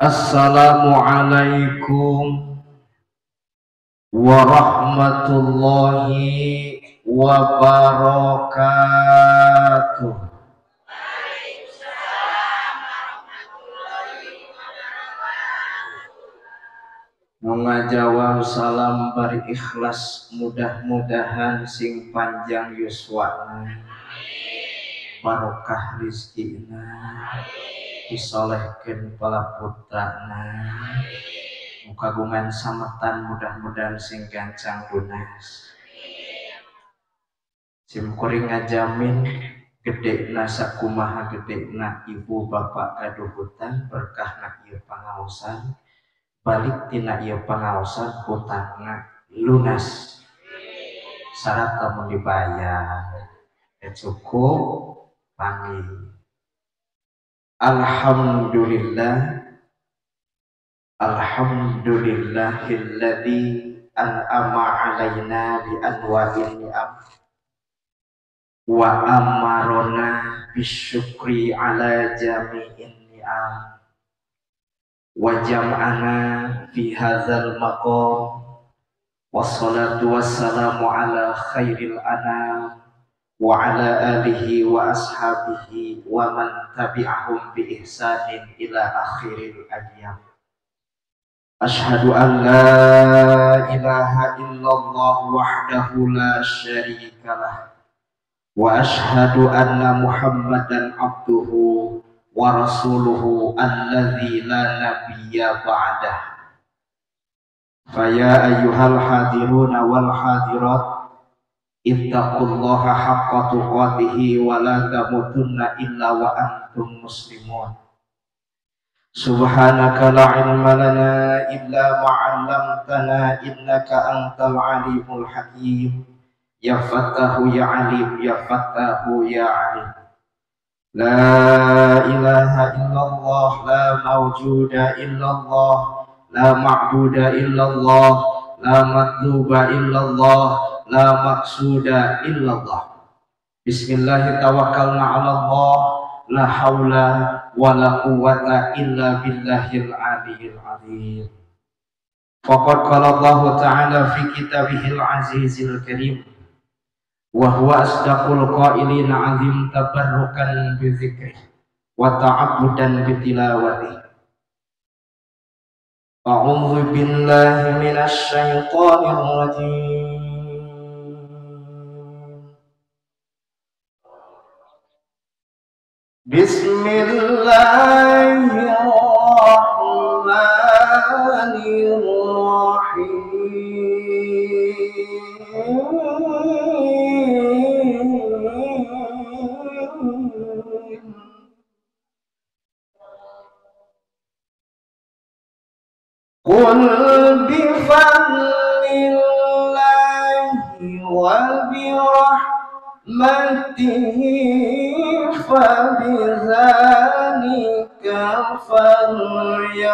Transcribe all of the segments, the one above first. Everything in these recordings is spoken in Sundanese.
Assalamualaikum warahmatullahi wabarakatuh. Waalaikumsalam warahmatullahi wabarakatuh. Nu ngajawab salam bari ikhlas, mudah-mudahan sing panjang yuswana, barokah rizkina, disolehkeun pala putrana, kagungan sametan mudah-mudahan sing gancang lunas. Sim kuring ngajamin gedena sakumaha gedena ibu bapak gaduh hutang, berkahna ieu pangaosan, balik tina ieu pangaosan hutangna lunas. Syarat lamun dibayar ya cukup panggil. Alhamdulillah, alhamdulillahilladzi an'ama alaina bi anwa'in ni'am wa amarona bisyukri ala jami'in ni'am wa jam'ana fi hadzal maqam wassalatu wassalamu ala khairil anam wa ala alihi wa ashabihi wa man tabi'ahum bi ihsanin ila akhiril ayyam. Ashhadu an la ilaha illallah wahdahu la syarikalah wa ashhadu anna Muhammadan abduhu wa rasuluhu alladzi la nabiyya ba'dah. Fa ya ayyuhal hadiruna wal hadirat, ittaqullaha haqqa tuqatihi wa la tamutunna illa wa antum muslimun. Subhanaka la ilma lana illa ma 'allamtana innaka antal alimul hakim. Ya Fattahu ya Alim, ya Fattahu ya Alim. La ilaha illallah, la mawjuda illallah, la ma'buda illallah, la matluba illallah, la maqsuda illallah. Bismillah tawakkalna 'ala Allah, la haula wa la quwwata illa billahil aliyyil azim. Faqad qala Allah ta'ala fi kitabihil azizil karim wa huwa asdaqul qailin azim tabarrukan bi dzikrih wa ta'abbudan bi tilawatih. A'udzu billahi minasy syaithanir rajim. Bismillahirrahmanirrahim. Qul bi fadlillahi wa bi rahmatihi fabizalika falyafrahu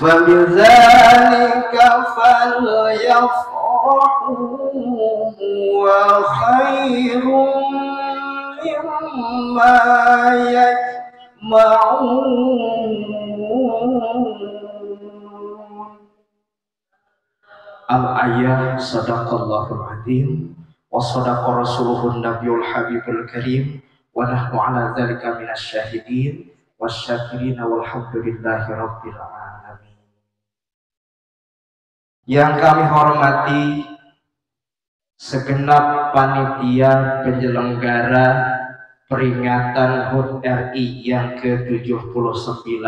fabizalika falyafrahu wa khairum mimma yajma'un. Al-ayah sadaqallahul azim wa sadaqa rasuluhun nabiyul habibul karim wa nahnu ala dzalika minasy syahidin wasyakirin walhamdulillahi rabbil alamin. Yang kami hormati segenap panitia penyelenggara peringatan HUT RI yang ke-79,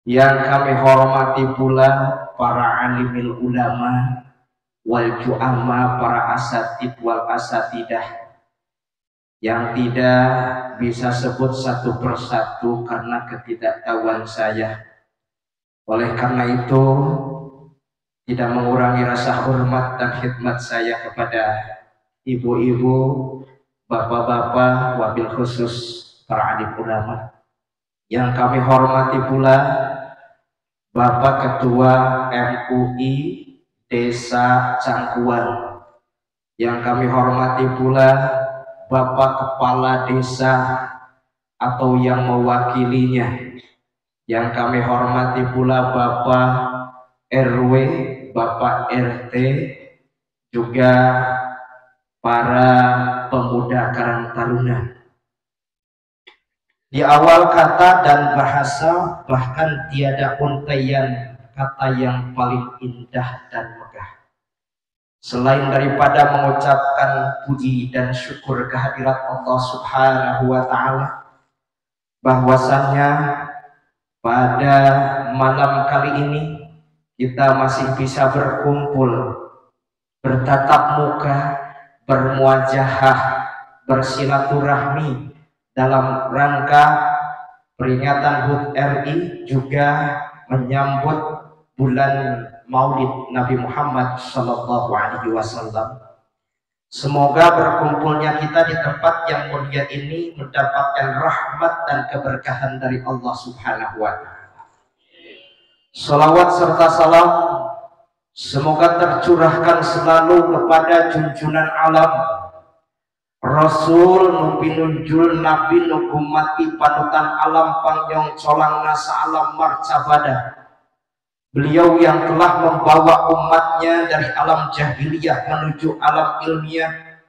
yang kami hormati pula para alimil ulama wal ju'ama, para asatid wal asatidah yang tidak bisa sebut satu persatu karena ketidaktahuan saya. Oleh karena itu tidak mengurangi rasa hormat dan khidmat saya kepada ibu-ibu, bapak-bapak, wabil khusus para alim ulama. Yang kami hormati pula Bapak Ketua MUI Desa Cangkuang. Yang kami hormati pula Bapak Kepala Desa atau yang mewakilinya. Yang kami hormati pula Bapak RW, Bapak RT, juga para pemuda Karang Taruna. Di awal kata dan bahasa bahkan tiada untaian kata yang paling indah dan megah selain daripada mengucapkan puji dan syukur kehadirat Allah Subhanahu wa Ta'ala, bahwasannya pada malam kali ini kita masih bisa berkumpul, bertatap muka, bermuajahah, bersilaturahmi dalam rangka peringatan HUT RI, juga menyambut bulan Maulid Nabi Muhammad Sallallahu Alaihi Wasallam. Semoga berkumpulnya kita di tempat yang mulia ini mendapatkan rahmat dan keberkahan dari Allah Subhanahu wa Ta'ala. Salawat serta salam semoga tercurahkan selalu kepada junjungan alam Rasul nu pinunjul, Nabi nu gumati, panutan alam, pangyong colang nasa alam marcabada. Beliau yang telah membawa umatnya dari alam jahiliyah menuju alam ilmiah,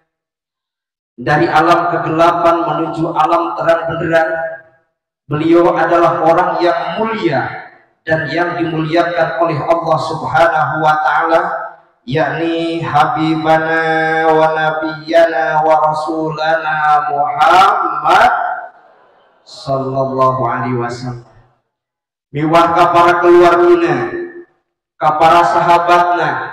dari alam kegelapan menuju alam terang benderang. Beliau adalah orang yang mulia dan yang dimuliakan oleh Allah Subhanahu wa Ta'ala, yakni habibana wa nabiyana wa rasulana Muhammad sallallahu alaihi wasallam. Miwah ka para keluargina, ka para sahabatna,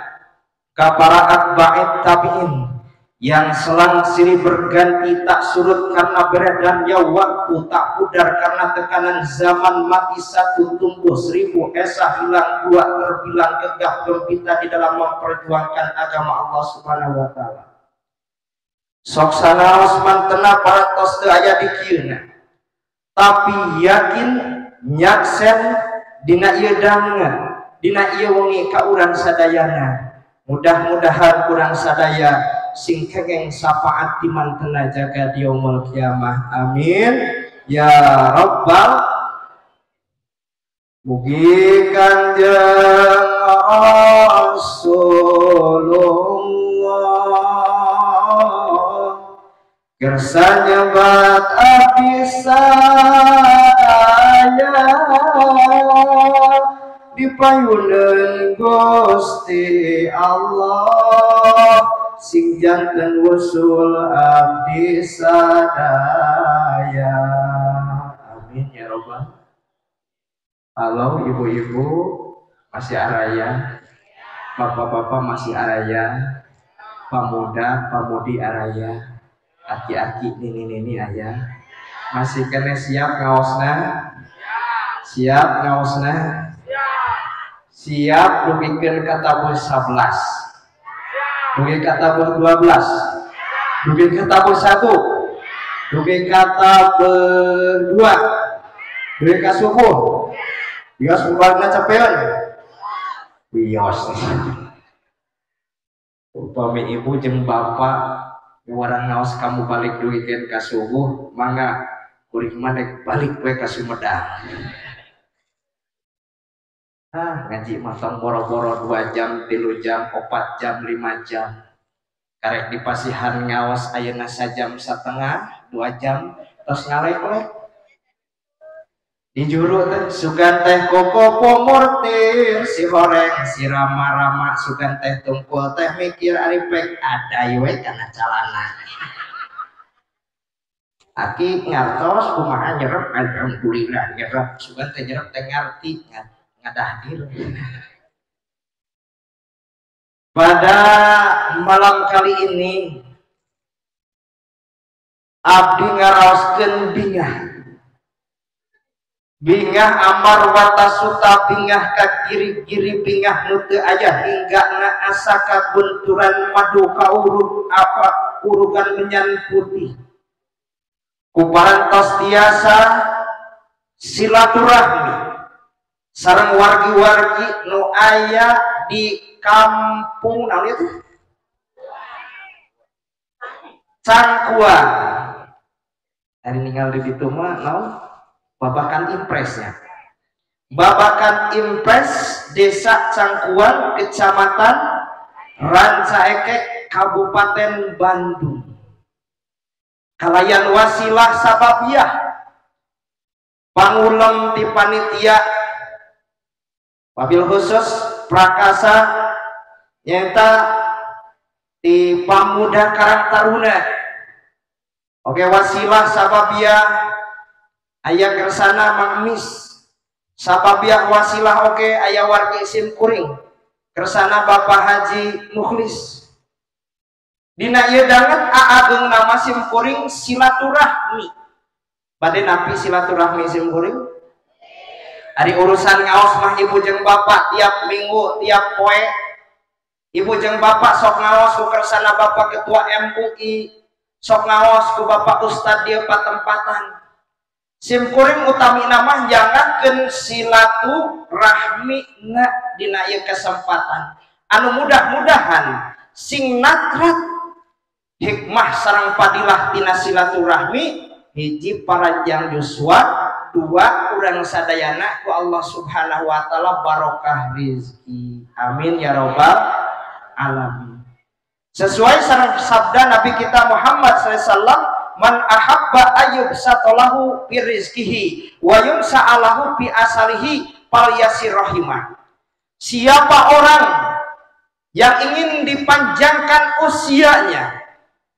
ka para atba'it tabi'in yang selang silih berganti tak surut karena beredarnya waktu, tak pudar karena tekanan zaman, mati satu tumbuh seribu, esa hilang dua terbilang, gegah gempita di dalam memperjuangkan agama Allah Subhanahu wa Ta'ala. Sok sanaos mantena parantos teu aya di kieuna, tapi yakin nyaksen dina ieu danget, dina ieu wengi ka urang sadayana. Mudah-mudahan urang sadaya sing kengeng syafaat di mantena jaga di yaumul kiamah. Amin ya rabbal. Mugi Kanjeng Rasulullah kersa nyebat abdi sadaya di payuneun Gusti Allah sing janten wusul abdi sadaya. Amin ya robbal. Halo ibu-ibu masih araya, bapak-bapak masih araya, pemuda pemudi araya, aki-aki nini-nini ayah masih kene siap ngaosna, siap ngaosna, siap dugikeun ka tabuh 11, dugi ka tabuh 12, dugi ka tabuh 1, dugi ka tabuh 2, dugi ka subuh. Bios bubarna capeun. Bios. Upami ibu jeung bapak warang ngaos kamu balik dugikeun ka subuh, mangga kuring mah dek balik we ka Sumedang. Ah, ngaji mah tong boro-boro 2 jam, 3 jam, 4 jam, 5 jam. Karek dipasihan ngaos ayeuna sajam setengah, 2 jam, terus ngalek-lek. Di juru teh sugan teh koko pomortir si horeng si rama-rama, sugan teh tungkul teh mikir ari pek ada we kana calana. Aki ngartos kumaha nyerep, alhamdulillah nyerep, sugan teh nyerep teh ngarti ngadahdir. Pada malam kali ini abdi ngaraoskeun bingah. Bingah amar watasuta, bingah ka giri-giri, bingah nu teu aya hingga na asa kagunturan madu kaurug apa urugan menyan putih. Kuparantos tiasa silaturahmi sareng wargi-wargi nu aya di kampung naon ieu teh? Cangkuang. Ari ninggal di ditu mah naon? Babakan impresnya. Babakan Impres Desa Cangkuang, Kecamatan Rancaekek, Kabupaten Bandung. Kalayan wasilah sababiah pangulem ti panitia wabil khusus prakasa nyaeta ti Pamuda Karang Taruna. Oke, wasilah sababiah aya kersana Mangmis. Sababiah wasilah oke aya wargi sim kuring kersana Bapak Haji Mukhlis. Dina ieu danget aageung nama sim kuring silaturahmi. Bade napi silaturahmi sim kuring? Ari urusan ngaos mah ibu jeung bapak tiap minggu tiap poe. Ibu jeung bapak sok ngaos ku kersana Bapak Ketua MUI, sok ngaos ku Bapak Ustad dieu patempatan. Sim kuring utami nama jangankeun silaturahmi na dina ieu kesempatan anu mudah-mudahan sing natrat hikmah sareng fadilah tina silaturahmi. Hiji paranjang yuswa, dua urang sadayana ku Allah Subhanahu wa taala barokah rizki. Amin ya robbal alamin. Sesuai sareng sabda Nabi kita Muhammad sallallahu alaihi wasallam, man ahabba ayyub satolahu fi rizkihi wa yumsa'alahu fi asalihi falyasir rahimah. Siapa orang yang ingin dipanjangkan usianya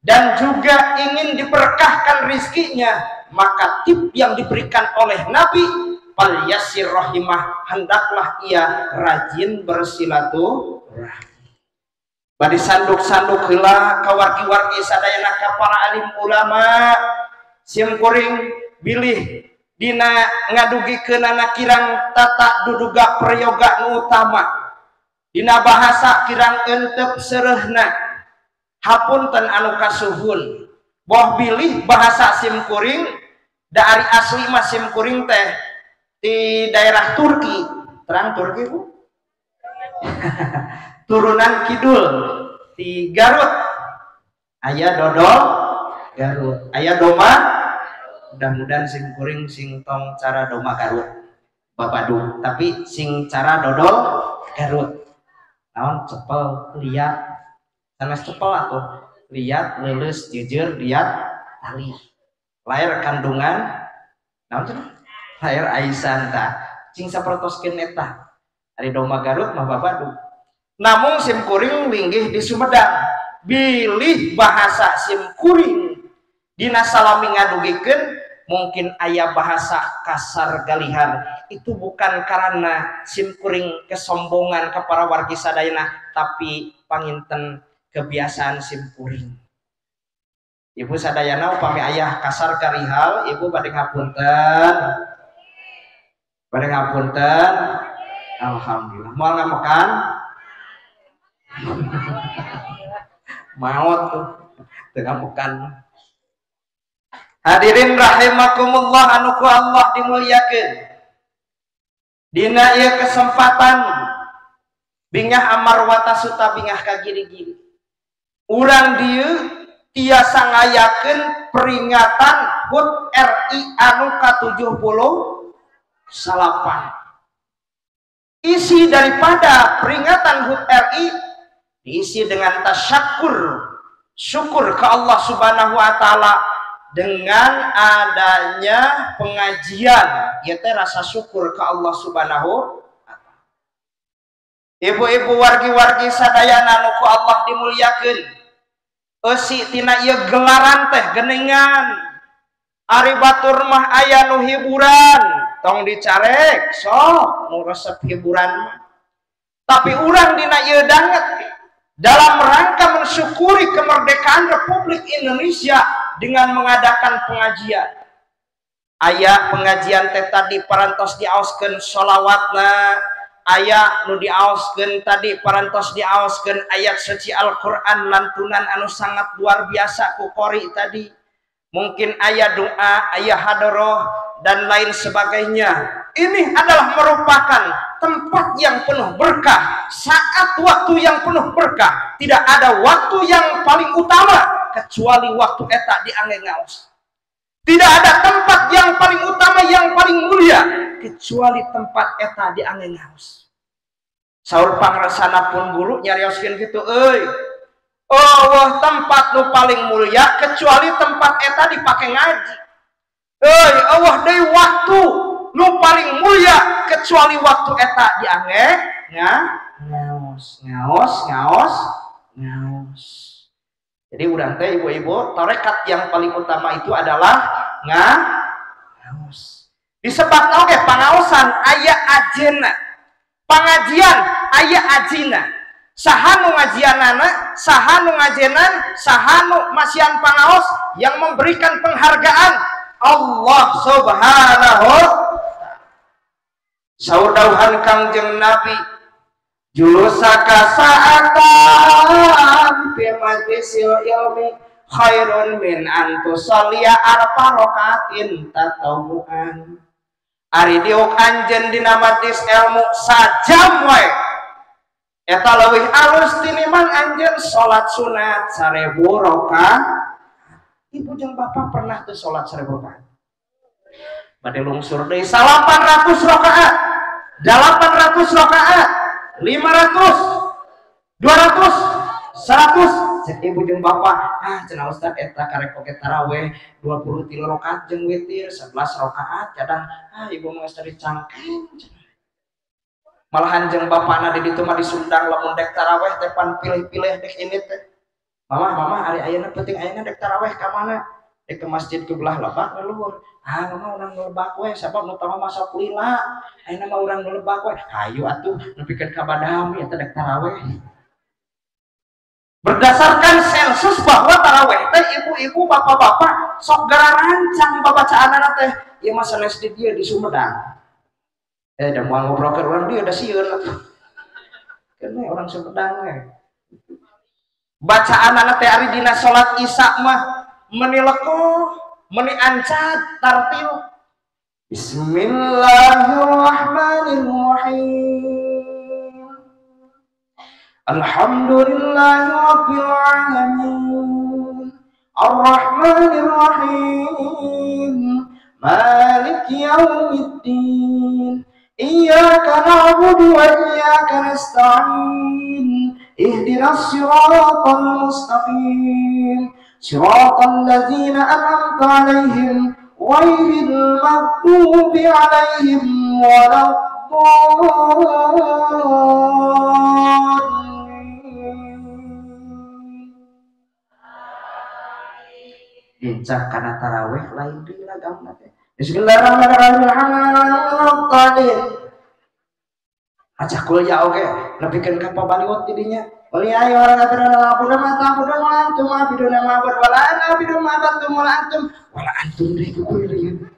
dan juga ingin diberkahkan rizkinya, maka tip yang diberikan oleh Nabi falyasir rahimah, hendaklah ia rajin bersilaturahmi. Badi sanduk-sanduk heula ka wargi-wargi sadayana ka para alim ulama sim kuring bilih dina ngadugikeunana kirang tata duduga prayoga nu utama dina bahasa kirang entep seureuhna hapunten anu kasuhun boh bilih bahasa sim kuring da ari asli mah sim kuring teh di daerah Turki. Terang Turki Bu? Turunan kidul di Garut aya dodol Garut, aya doma. Mudah-mudahan sing kuring sing tong cara doma Garut babadung, tapi sing cara dodol Garut naon cepel liat sanes cepel atuh liat leuleus jujur liat tali lahir kandungan naon cenah lahir aisan tah cing sapertoskeun eta ari doma Garut mah babadung. Namun sim kuring linggih di Sumedang bilih bahasa sim kuring dina salami ngadugikeun mungkin aya bahasa kasar galihan itu bukan karena sim kuring kesombongan ke para wargi sadayana, tapi panginten kebiasaan sim kuring. Ibu sadayana upami ayah kasar garihal ibu bade ngapunten, bade ngapunten. Alhamdulillah moal ngamekan maut tuh tengah bukan. Hadirin rahimakumullah anu ku Allah dimuliakeun. Dina ieu kesempatan bingah amarwata suta bingah ka giri-giri. Urang dieu tiasa ngayakeun peringatan HUT RI anu ka-78. Isi daripada peringatan HUT RI diisi dengan tasyakur, syukur ke Allah Subhanahu wa taala dengan adanya pengajian, ieu teh rasa syukur ke Allah Subhanahu wa taala. Ibu-ibu wargi-wargi sadayana nu ku Allah dimuliakeun. Eusi tina ieu gelaran teh geningan. Ari batur mah aya nu hiburan, tong dicarek sok nu resep hiburan mah. Tapi urang dina ieu danget dalam rangka mensyukuri kemerdekaan Republik Indonesia dengan mengadakan pengajian. Aya pengajian teh tadi parantos diaoskeun sholawatna, aya nu diaoskeun tadi parantos diaoskeun ayat suci Al-Qur'an lantunan anu sangat luar biasa ku qori tadi. Mungkin aya doa, aya hadoroh dan lain sebagainya. Ini adalah merupakan tempat yang penuh berkah, saat waktu yang penuh berkah. Tidak ada waktu yang paling utama kecuali waktu eta diangge ngaos. Tidak ada tempat yang paling utama yang paling mulia kecuali tempat eta diangge ngaos. Saur pangrasana pun guru nyarioskeun kitu euy. Oh, tempat nu paling mulia kecuali tempat eta dipake ngaji. Euy, Allah deui waktu nu paling mulia kecuali waktu eta diangge ngaos, ngaos, ngaos, ngaos. Jadi urang teh ibu-ibu, tarekat yang paling utama itu adalah ngaos. Disebutna oge pangaosan aya ajena. Pengajian aya ajina. Saha nu ngajianana, saha nu ngajenan, saha nu masihan pangaos yang memberikan penghargaan Allah Subhanahu. Saur dauhan Kangjeng Nabi, julusaka sa'atan fi majlisil ilmi khairun min an tusalliya arba rakaatin tatawuan. Ari diuk anjeun dina majlis ilmu sajam wae eta leuwih alus tinimbang anjeun salat sunat 1000 rakaat. Ibu jeung bapak pernah teu salat 1000 rakaat? Bade lungsur deui 800 rakaat, 800 rakaat, 500, 200, 100. Cek ibu jeung bapak, ah cenah ustad eta karek oge taraweh 23 rakaat jeung witir 11 rakaat kadang ah ibu mah geus cangkeng. Malahan jeung bapana di ditu mah disundang lamun dek taraweh teh pan pilih-pilih dek ini teh. Mama, mama ari ayeuna penting ayeuna dek taraweh ka mana? Dek ke masjid ke belah lebak luhur. Ah mama urang nu lebak we sabab nu tama mah sok lila. Ayeuna mah urang nu lebak we. Hayu atuh nepikeun ka Badami eta dek taraweh. Berdasarkan sensus bahwa taraweh teh ibu-ibu bapak-bapak sok gara rancang babacaanana teh ieu mah sanes di dieu di Sumedang. Da moal ngobrol ke urang dieu da sieun atuh. Keun orang Sumedang we. Bacaanana teh ari dina salat Isya mah meni lekoh, meni ancat tartil. Bismillahirrahmanirrahim. Alhamdulillahi rabbil alamin. Arrahmanir rahim. Maliki yaumiddin. Iyyaka na'budu wa iyyaka nasta'in. Ihdinas siratal mustaqim. Siratal ladzina an'amta 'alaihim ghairil maghdubi 'alaihim waladdallin. Dincak kana tarawih lain deui lagamna teh. Bismillahirrahmanirrahim. Acah kuliah oge nepikeun ka pabaliot di dinya. Qul ya ayyuhal kafirun la a'budu ma ta'budun wa la antum 'abiduna ma a'budu wa la ana 'abidun ma 'abadtum wa la antum deui kuliah.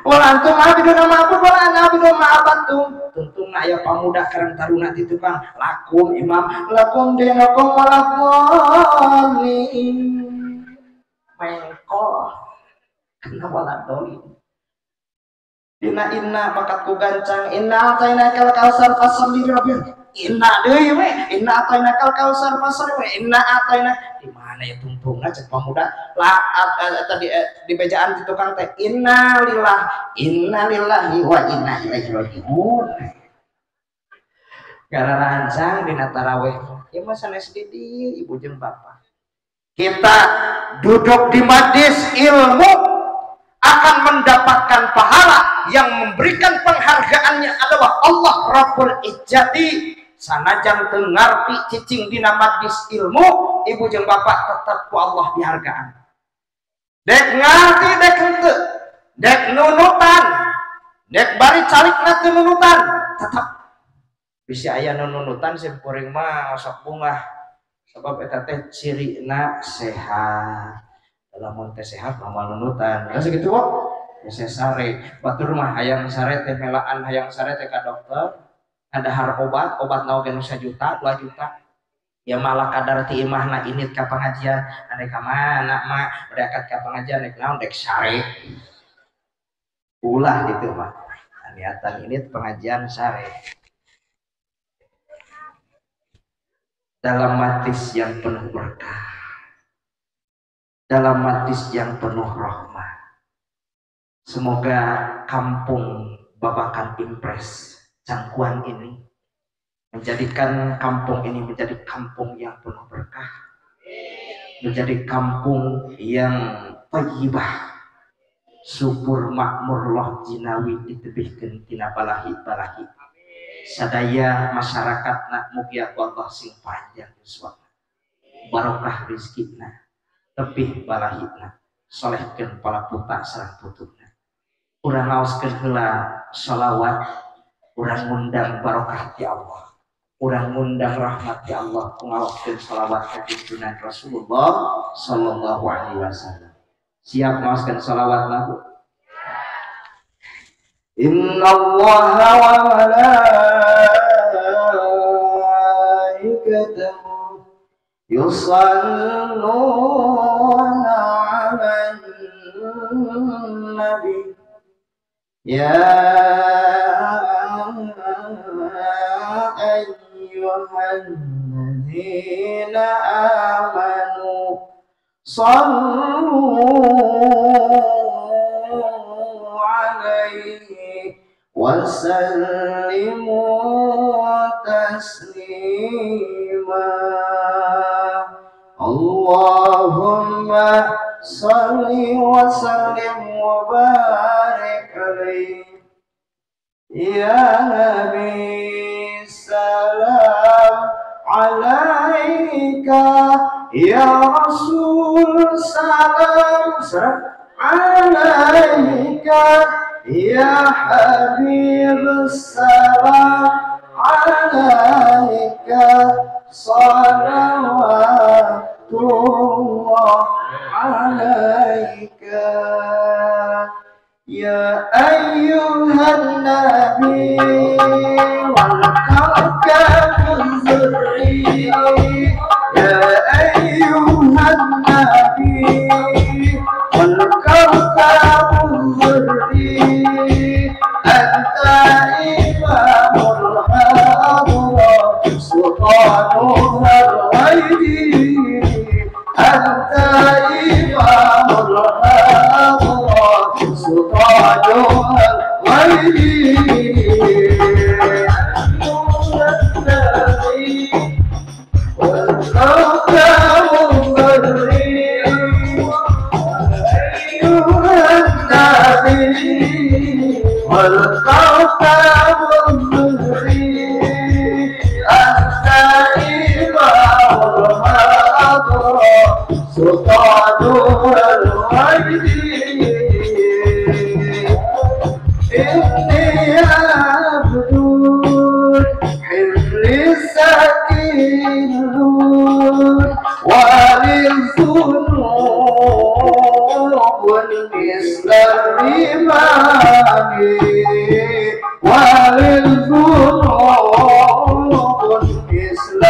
Wa la antum 'abiduna ma a'budu wa la ana 'abidun ma 'abadtum. Tungtungna aya pamuda karang taruna ti tukang lakum imam lakum dinakum wa lakum mengkol kana waladolin. Dina inna bakat ku gancang inna atainakal kausar fasalli li rabbik. Inna deui we inna atainakal kausar fasalli we inna ataina. Di mana ya tungtungna cek pamuda la tadi di bejaan di tukang teh inna lillahi wa inna ilaihi rajiun. Gara rancang dina taraweh ieu mah sanes di dieu ibu jeung bapak. Kita duduk di majlis ilmu akan mendapatkan pahala yang memberikan penghargaannya adalah Allah Rabbul Izzati. Sanajan teu ngarti cicing dina majlis ilmu, ibu jeung bapak tetap ku Allah dihargaan. Dek ngarti dek henteu, dek nunutan, dek bari calikna teu nunutan, tetap bisa aya nu nunutan sim kuring mah sok bungah. Sebab eta teh cirina sehat. Lamun teh sehat mah moal nunutan. Geus kitu kok. Geus sare. Batur mah hayang sare teh melaan hayang sare teh ka dokter. Ngadahar obat, obat naon ge nu 1 juta, 2 juta. Ya malah kadar ti imahna init ka pengajian, ane ka mana mah bade akad ka pengajian rek naon dek sare. Ulah gitu mah. Niatan init pengajian sare. Dalam majlis yang penuh berkah. dalam majlis yang penuh rahmah. Semoga kampung Babakan Impres Cangkuang ini menjadikan kampung ini menjadi kampung yang penuh berkah, menjadi kampung yang thayyibah, subur makmur loh jinawi ditebihkeun tina balahi-balahi. Sadaya masyarakat nak mugi Allah sing panjang yuswana, barokah rizkina, tebih balahina, solehkeun pala puta sareng putuna. Urang ngaoskeun heula sholawat, urang ngundang barokah ti Allah, urang ngundang rahmat ti Allah, ngaoskeun sholawat ka junjungan Rasulullah sallallahu alaihi wasallam. Siap ngaoskeun sholawat mah? Inna Allaha wa malaikatahu yusalluna 'alan nabi ya ayyuhalladzina amanu sallu alaihi wa sallimu taslima. Allahumma salli wa sallim wa barik alaihi ya nabi salam alaika ya rasul salam alaika ya habib salam alaika salawatullah alaika ya ayyuhan nabi wal kawkabuz zurri ya ayyuhan nabi wal kawkabuz zurri anta imamul hadra sultanul ghaibi anta imamul hadra sultanul ghaibi والكوكب الزهري أنت إمام الحضرة سلطان الغيب إني عبد حمل السكين وللذنوب مثل الرمال وللذنوب مثل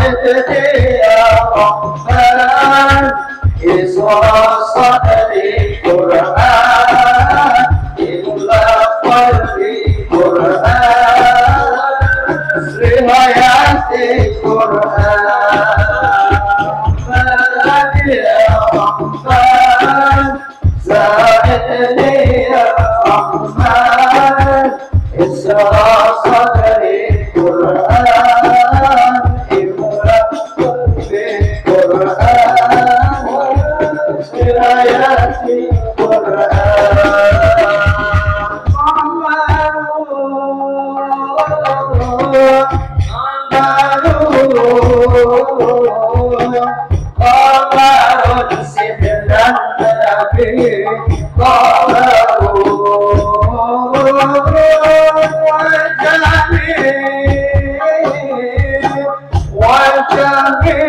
ساعدني يا رحمن إسرى صدري قرآن إلا قلبي قرآن لحياتي قرآن يا رحمن ساعدني يا رحمن إسرى صدري قرآن إملأ قلبي قرآن لحياتي قرآن قمر سيدنا النبي قمر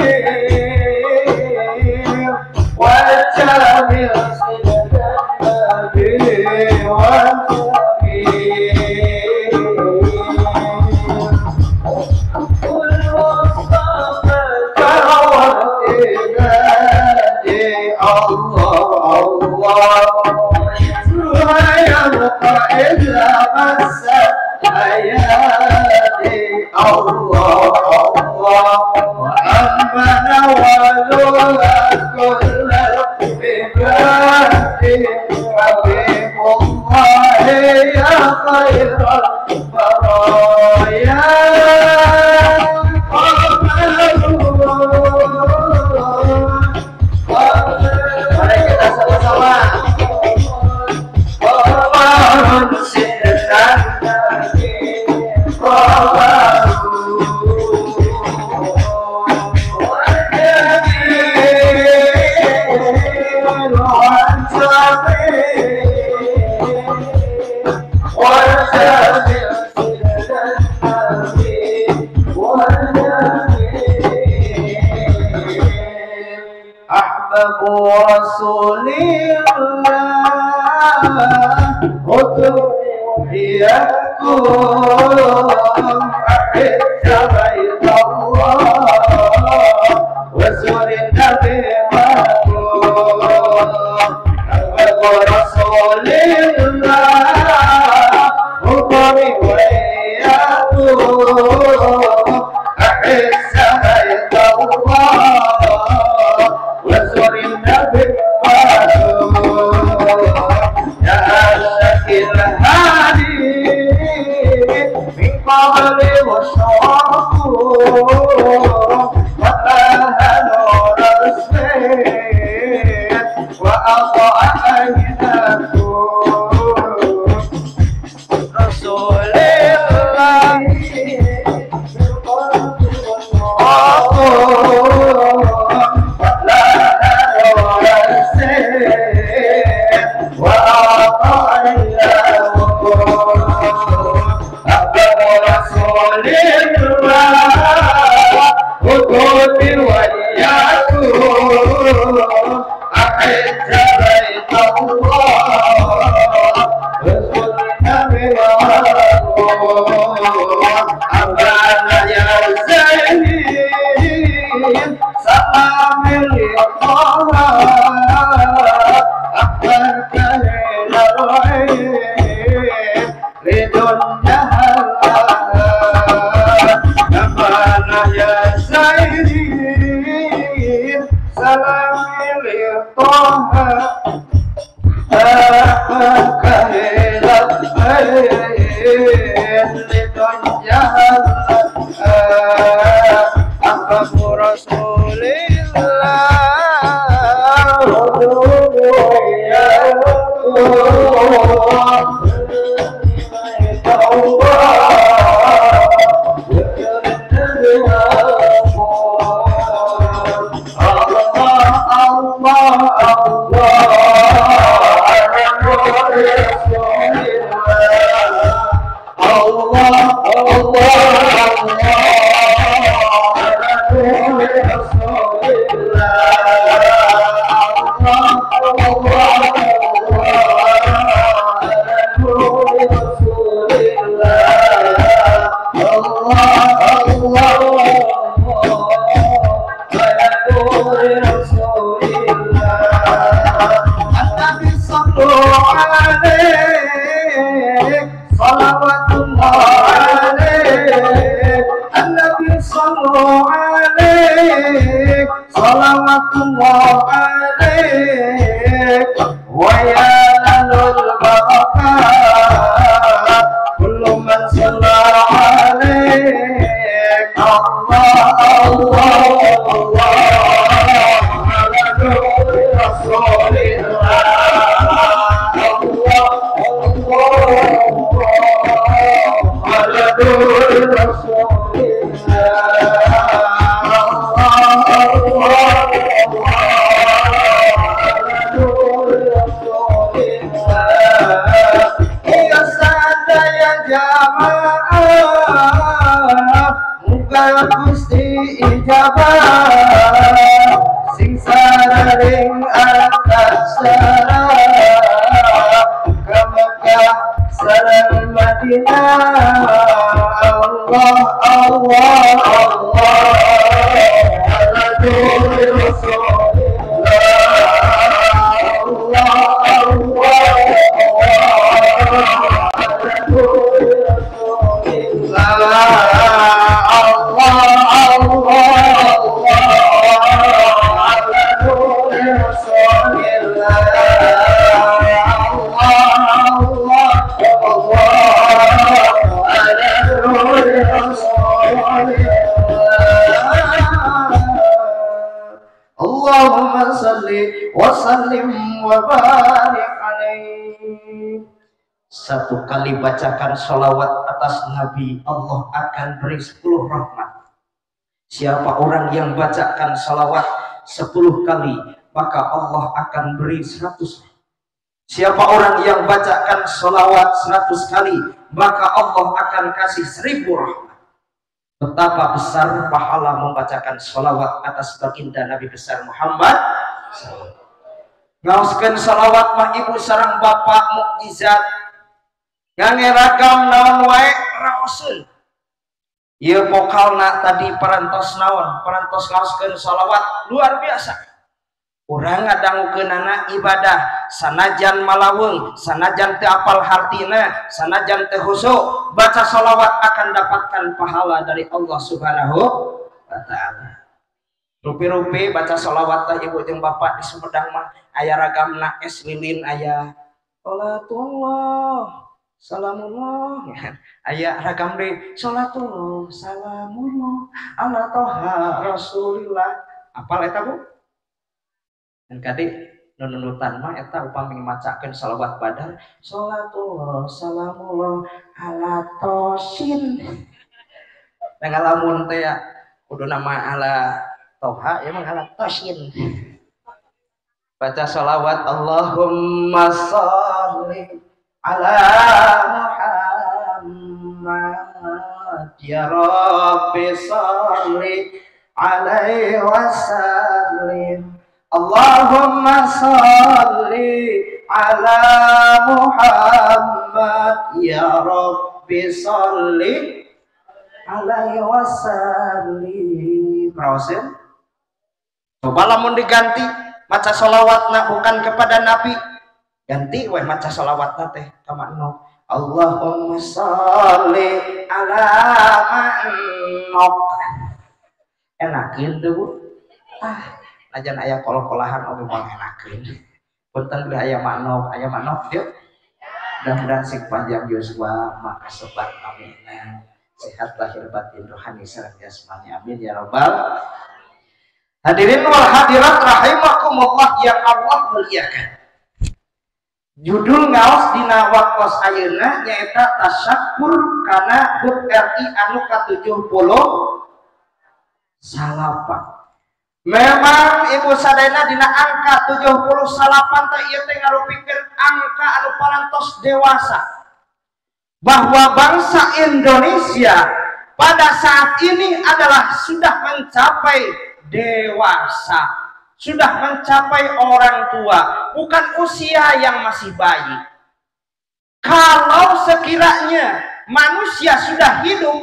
والجميل والجميل سيدنا النبي والجميل الله الله لا يبقى إلا مس حياتي الله الله وأما نوالها كل العباد حبيب الله يا خير البرايا Mari kita sama-sama. Qamarun sidna nabi qamarun والجميل sidna nabi والجميل أحبب رسول الله إياكم أحب بيت الله وزور النبي معكم أحب رسول الله وإياكم أحب بيت الله وزور النبي معكم يا أشك الهادي من قبل وشرفه وآه نور السيد وأضاء عيناكم رسول الله من قبل وشرفه Allah, Allah, Allah. Alaihi, salawatullah alaihi, An-Nabi sallu alaihi, salawatullah alaihi, wa yanalul barakat kullu man shalla alaihi. Allah Allah Allah ala nuri Rasulillah. Allah Allah ala nuri Rasulillah. Allah Allah ala nuri Rasulillah. Ya sada ya jamaah, muga Gusti ijabah, sing sararing atas ke Mekah sareng Madinah. Allah Allah Allah ala nuri Rasulillah. Allah Allah ala nuri Rasulillah. Allah Allah ala nuri Rasulillah. Allah Allah ala nuri Rasulillah. Allahumma salli wa sallim wa barik alaihi. Satu kali bacakan sholawat atas Nabi, Allah akan beri 10 rahmat. Siapa orang yang bacakan sholawat 10 kali, maka Allah akan beri 100. Siapa orang yang bacakan sholawat 100 kali, maka Allah akan kasih 1000 rahmat. Betapa besar pahala membacakan sholawat atas baginda Nabi besar Muhammad. Ngaoskeun sholawat mah ibu sareng bapak mukjizat. Ngange ragam naon wae raoseun. Ieu vokalna tadi parantos naon, parantos ngaoskeun sholawat luar biasa. Urang ngadangukeunana ibadah sanajan malaweung, sanajan teu apal hartina, sanajan teu husuk, baca sholawat akan dapatkan pahala dari Allah Subhanahu wa taala. Rupi-rupi baca sholawat teh ibu jeung bapak di Sumedang mah aya ragamna es lilin, aya salatullah salamullah, aya ragam deui salatullah salamullah ala toha rasulillah. Apal eta Bu? Dan kadi nunutan mah eta upami macakeun shalawat badar salatullah salamullah ala tosin. Nah ngalamun teh ya kudu nama ala toha ya mah ala tosin. Baca shalawat Allahumma sholli ala Muhammad ya Rabbi sholli alaihi wasallim. Allahumma sholli ala Muhammad ya Rabbi sholli alaihi wasallim. Raoseun? Coba lamun diganti maca sholawatna bukan kepada Nabi, ganti weh maca sholawatna teh ka makno Allahumma sholli ala ma'nok. Enakeun teu Bu? Ah, najan aya kol-kolahan oge moal enakeun. Punten beli aya maknok, aya maknok dieu. Mudah-mudahan sing panjang yuswa maka sebat amin. Sehat lahir batin rohani sareng jasmani amin ya rabbal. Hadirin wal hadirat rahimakumullah yang Allah muliakan. Judul ngaos dina waktos ayeuna nyaeta tasyakur kana HUT RI anu ka-78. Memang ibu sadayana dina angka 78 teh ieu teh ngarupikeun angka anu parantos dewasa. Bahwa bangsa Indonesia pada saat ini adalah sudah mencapai dewasa, sudah mencapai orang tua, bukan usia yang masih bayi. Kalau sekiranya manusia sudah hidup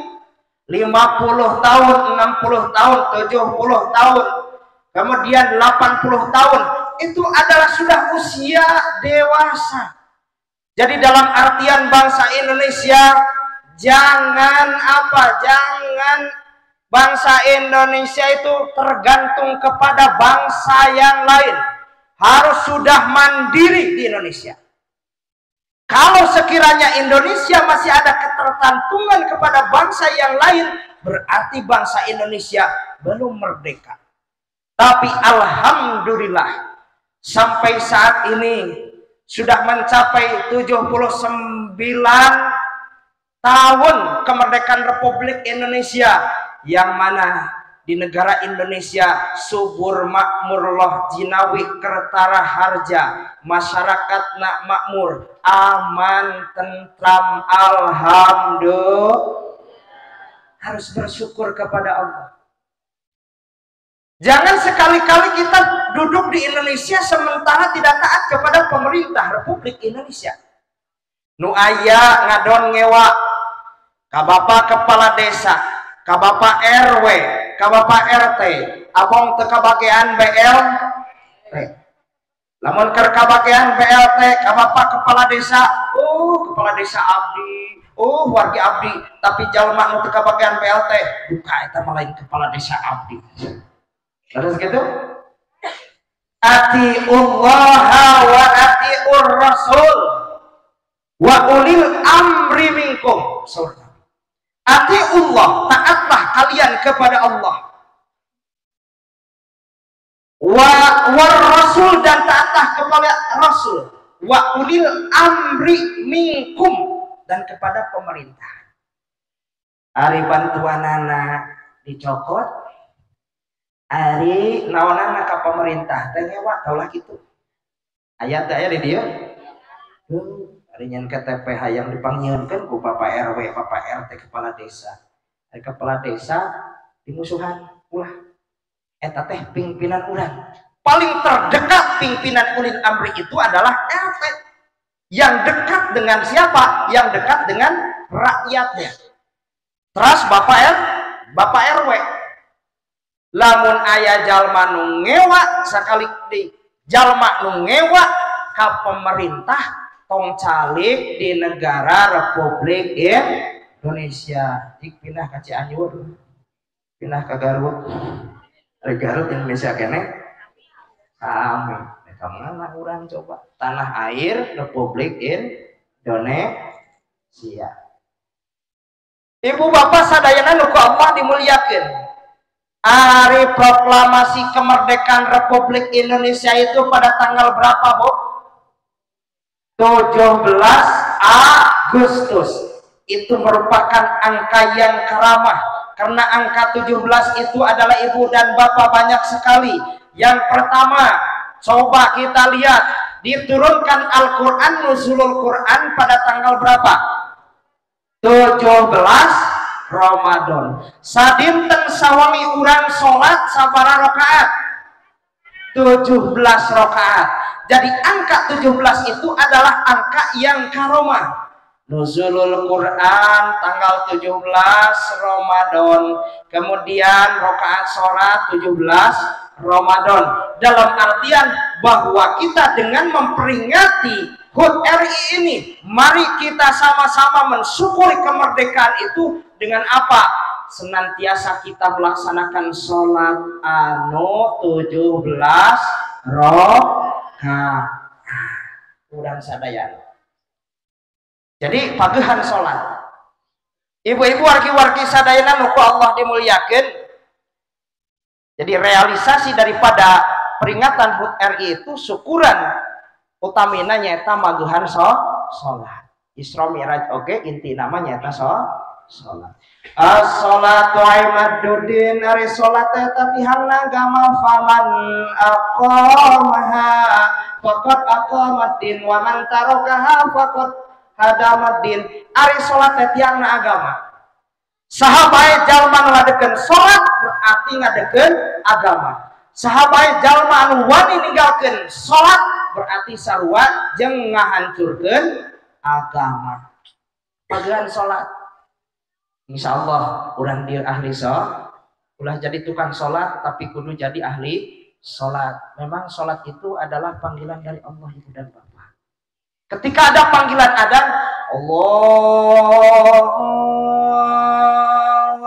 50 tahun, 60 tahun, 70 tahun, kemudian 80 tahun, itu adalah sudah usia dewasa. Jadi dalam artian bangsa Indonesia jangan apa? Jangan bangsa Indonesia itu tergantung kepada bangsa yang lain. Harus sudah mandiri di Indonesia. Kalau sekiranya Indonesia masih ada ketergantungan kepada bangsa yang lain, berarti bangsa Indonesia belum merdeka. Tapi alhamdulillah sampai saat ini sudah mencapai 79 tahun kemerdekaan Republik Indonesia, yang mana di negara Indonesia subur makmur loh jinawi kertara harja, masyarakat nak makmur, aman tentram, alhamdulillah. Harus bersyukur kepada Allah. Jangan sekali-kali kita duduk di Indonesia sementara tidak taat kepada pemerintah Republik Indonesia. Nu aya ngadon ngewa ka bapak kepala desa, ka bapak RW, ka bapak RT, abong teu kabagean BLT. Lamun keur kabagean BLT ka bapak kepala desa, oh kepala desa abdi, oh wargi abdi, tapi jalma nu teu kabagean BLT, duka eta mah lain kepala desa abdi. Terus gitu? Atiullaha wa atiur rasul wa ulil amri minkum. Atiullah, taatlah kalian kepada Allah, wa war rasul, dan taatlah kepada rasul, wa ulil amri minkum, dan kepada pemerintah. Ari bantuanana dicokot, ari naonana ka pemerintah teh ngewa taulah kitu. Aya teh aya di dieu. Ari nyen KTP hayang dipanggieunkeun ku Bapak RW, Bapak RT, kepala desa. Ari kepala desa dimusuhan ulah. Eta teh pimpinan urang. Paling terdekat pimpinan ulil amri itu adalah RT. Yang dekat dengan siapa? Yang dekat dengan rakyatnya. Terus Bapak RW. Lamun aya jalma nu ngewa sakali di jalma nu ngewa ka pemerintah tong calik di negara Republik Indonesia. Jik pindah ka Cianjur, pindah ka Garut, dari Garut Indonesia kene sami. Ka mana urang coba? Tanah air Republik Indonesia. Ibu bapak sadayana nu ku Allah dimuliakeun. Hari proklamasi kemerdekaan Republik Indonesia itu pada tanggal berapa, Bu? 17 Agustus. Itu merupakan angka yang karamah, karena angka 17 itu adalah ibu dan bapak banyak sekali. Yang pertama, coba kita lihat, diturunkan Al-Quran, nuzulul Quran pada tanggal berapa? 17 Ramadan. Sadinten sawangi urang sholat sabara rakaat? 17 rakaat. Jadi angka 17 itu adalah angka yang karomah. Nuzulul Quran tanggal 17 Ramadan. Kemudian rakaat sholat 17 Ramadan. Dalam artian bahwa kita dengan memperingati HUT RI ini, mari kita sama-sama mensyukuri kemerdekaan itu dengan apa? Senantiasa kita melaksanakan sholat anu 17 rakaat. Urang sadayana. Jadi pagehan sholat. Ibu-ibu wargi-wargi sadayana nu ku Allah dimuliakeun. Jadi realisasi daripada peringatan HUT RI itu syukuran utamina nyaeta magehan sholat. Isra Mi'raj oge inti namanya nyaeta sholat. As-sholatu imaduddin, ari sholat eta tihangna agama, faman aqamaha faqad aqamaddin wa man tarakaha faqad hadamaddin. Ari sholat teh tiangna agama. Saha bae jalma nu ngadekeun sholat berarti ngadekeun agama. Saha bae jalma anu wani ninggalkeun sholat berarti sarua jeung ngahancurkeun agama. Pagehan sholat. Insya Allah urang dieu ahli sholat, ulah jadi tukang sholat tapi kudu jadi ahli Salat. Memang salat itu adalah panggilan dari Allah, ibu dan bapak. Ketika ada panggilan adzan, Allahu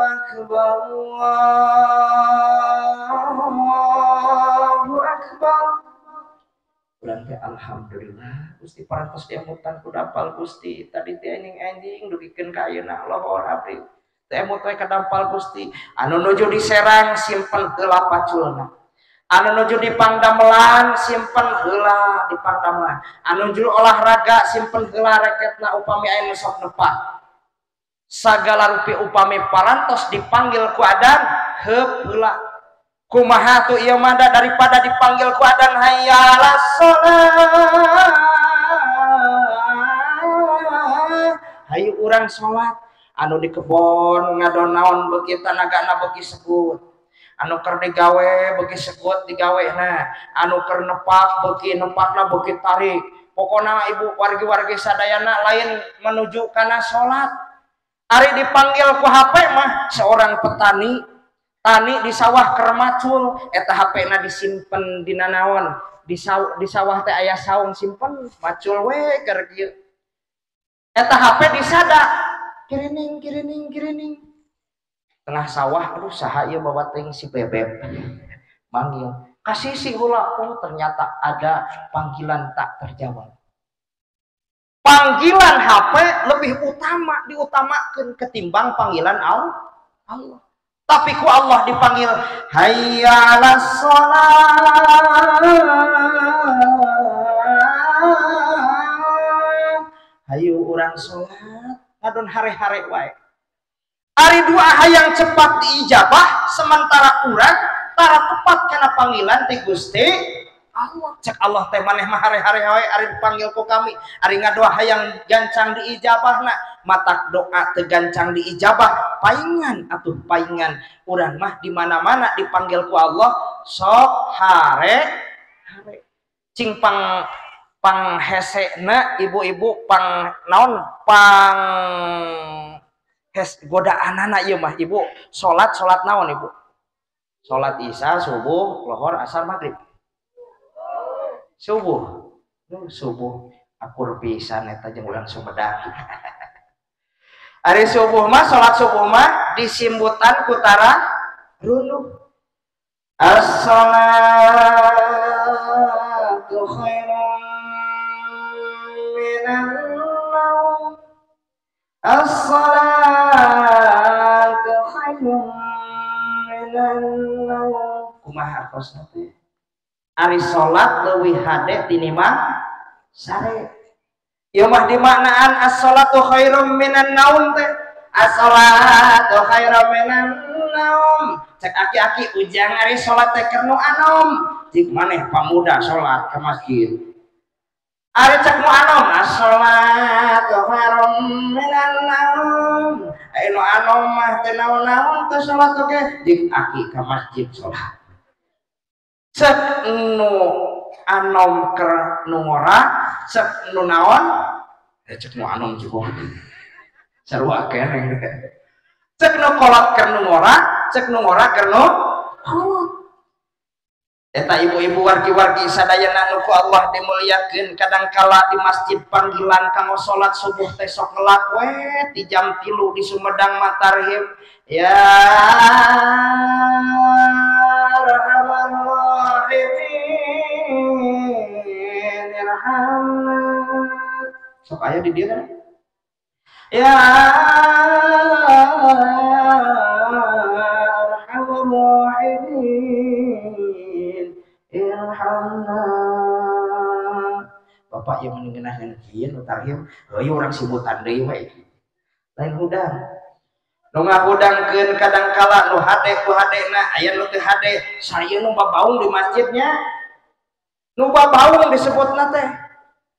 Akbar, Allahu Akbar. Urang teh alhamdulillah Gusti parantos diemutan ku dampal Gusti. Tadi teh anjing-anjing dugikeun ka ayeuna lohor abdi. Teh emut we ka dampal Gusti. Anu nuju diserang simpen heula paculna. Anu nuju di pangdamelan simpen heula di pangdamelan. Anu nuju olahraga simpen heula reketna upami aya nu sok nepak. Sagala rupi upami parantos dipanggil ku adan heup heula. Kumaha tuh ieu mah daripada dipanggil ku adan hayya 'alas shalah. Hayu urang salat. Anu di kebon ngadon naon beuki tanagana beuki sebut. Anu keur digawe beuki sebut digawena, anu keur nepak beuki nepakna beuki tarik. Pokona ibu wargi-wargi sadayana lain menuju kana salat. Ari dipanggil ku HP mah seorang petani, tani di sawah keur macul, eta HP-na disimpen dina naon? Di sawah teh aya saung simpen, macul we keur kieu. Eta HP disada, kirining kirining kirining. Tengah sawah, aduh saha ieu bawa teuing si bebek. Manggil, kasih si heula. Oh ternyata ada panggilan tak terjawab. Panggilan HP lebih utama diutamakan ketimbang panggilan Allah. Tapi ku Allah dipanggil hayya 'alas shalah. Hayu urang salat ngadon hare-hare wae. Ari doa hayang cepat diijabah sementara urang tara tepat kana panggilan ti Gusti Allah. Cek Allah teh maneh mah hare-hare wae ari dipanggil ku kami. Ari ngadoa hayang gancang diijabahna, matak doa teu gancang diijabah, paingan atuh paingan. Urang mah di mana-mana dipanggil ku Allah sok hare-hare. Cing pang panghesena ibu-ibu pang naon pang hes godaanana ieu mah ibu salat salat naon ibu? Salat isya, subuh, lohor, asar, maghrib. Subuh. Subuh akur pisan eta jeung urang Sumedang. Ari subuh mah salat subuh mah disimbutan ku tara runduh. As-salatu khairum minan naum. As-salatu khairum minan naum. Kumaha artosna teh? Ari salat leuwih hade tinimbang sare. Ieu mah dimaknaan as-salatu khairum minan naum teh. As-salatu khairum minan naum. Cek aki-aki ujang ari salat teh keur nu anom. Cik maneh pamuda salat ka masjid. Ari cek nu anom as-salatu khairum minan naum. Ari nu anom mah teu naon-naon teu salat oge. Cik aki ka masjid salat. Cek nu anom keur nu ngora, cek nu naon? Cek nu anom juga. Sarua keneh. Cek nu kolot keur nu ngora, cek nu ngora keur nu kolot. Eta ibu-ibu wargi-wargi sadayana nu ku Allah dimuliakeun, kadang kala di masjid panggilan kanggo salat subuh teh sok ngelak we di jam 3 di Sumedang matarhim. Ya Arhamar Rahimin irhamna. Sok aya di dieu kan? Ya Arhamar Rahimin irhamna. Bapak yang mengenahkan kieu nu tarhim, heueuh urang sibutan deui we. Lain hudang. Nu ngahudangkeun kadang kala nu hade ku hadena, aya nu teu hade, saya nu babaung di masjidnya. Nu babaung disebutna teh.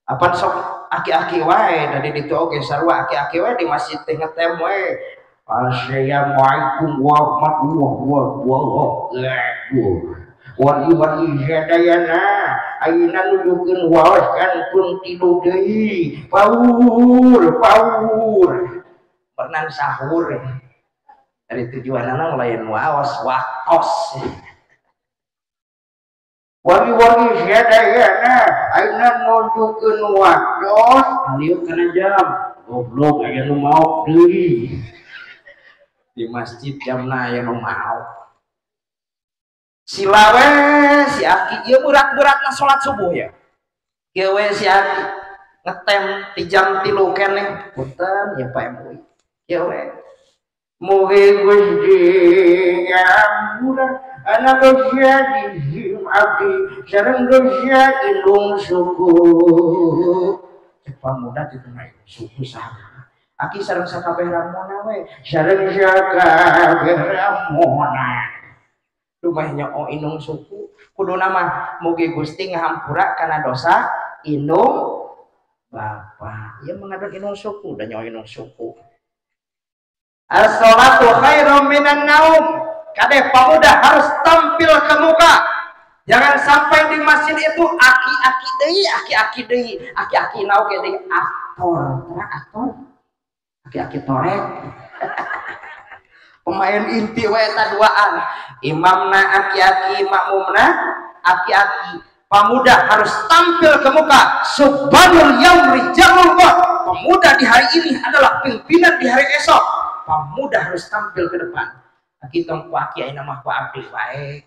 Apan sok aki-aki wae dari ditu oge sarua aki-aki wae di masjid teh ngetem wae. Assalamualaikum warahmatullahi wabarakatuh. Wargi-wargi sadayana ayeuna nujukeun waos kantun tilu deui. Paur paur. Pernah sahur. Dari tujuanana lain waos waktos. Wagi-wagi sadayana ayeuna nunjukkeun waktos liuk kana jam. Goblok aya nu maok deui. Di masjid jamna aya nu maok. Sila we si aki ieu berat-beratna salat subuh ya. Ieu we si aki ngetem di jam 3 keneh. Punten ya Pak MUI. Ieu we. Mugi Gusti ngampura anak dosa dihim abdi sareng dosa indung suku. Cek pamuda di tengah suku saha. Aki sareng sakabeh ramona we, sareng sakabeh ramona. Dumeh nyoo indung suku, kuduna mah mugi Gusti ngahampura kana dosa indung bapa. Ieu mengadon indung suku da nyoo indung suku. As-salatu khairum minan naum. Kade pemuda harus tampil ke muka. Jangan sampai di masjid itu aki-aki deui, aki-aki deui, aki-aki naoge deui aktor, terang aktor. Aki-aki torek. Pemain inti we eta duaan. Imamna aki-aki, makmumna aki-aki. Pemuda harus tampil ke muka. Subhanul yaum rijalul ghad. Pemuda di hari ini adalah pimpinan di hari esok. Pemuda harus tampil ke depan. Aki tong ku aki ayeuna mah ku abdi wae.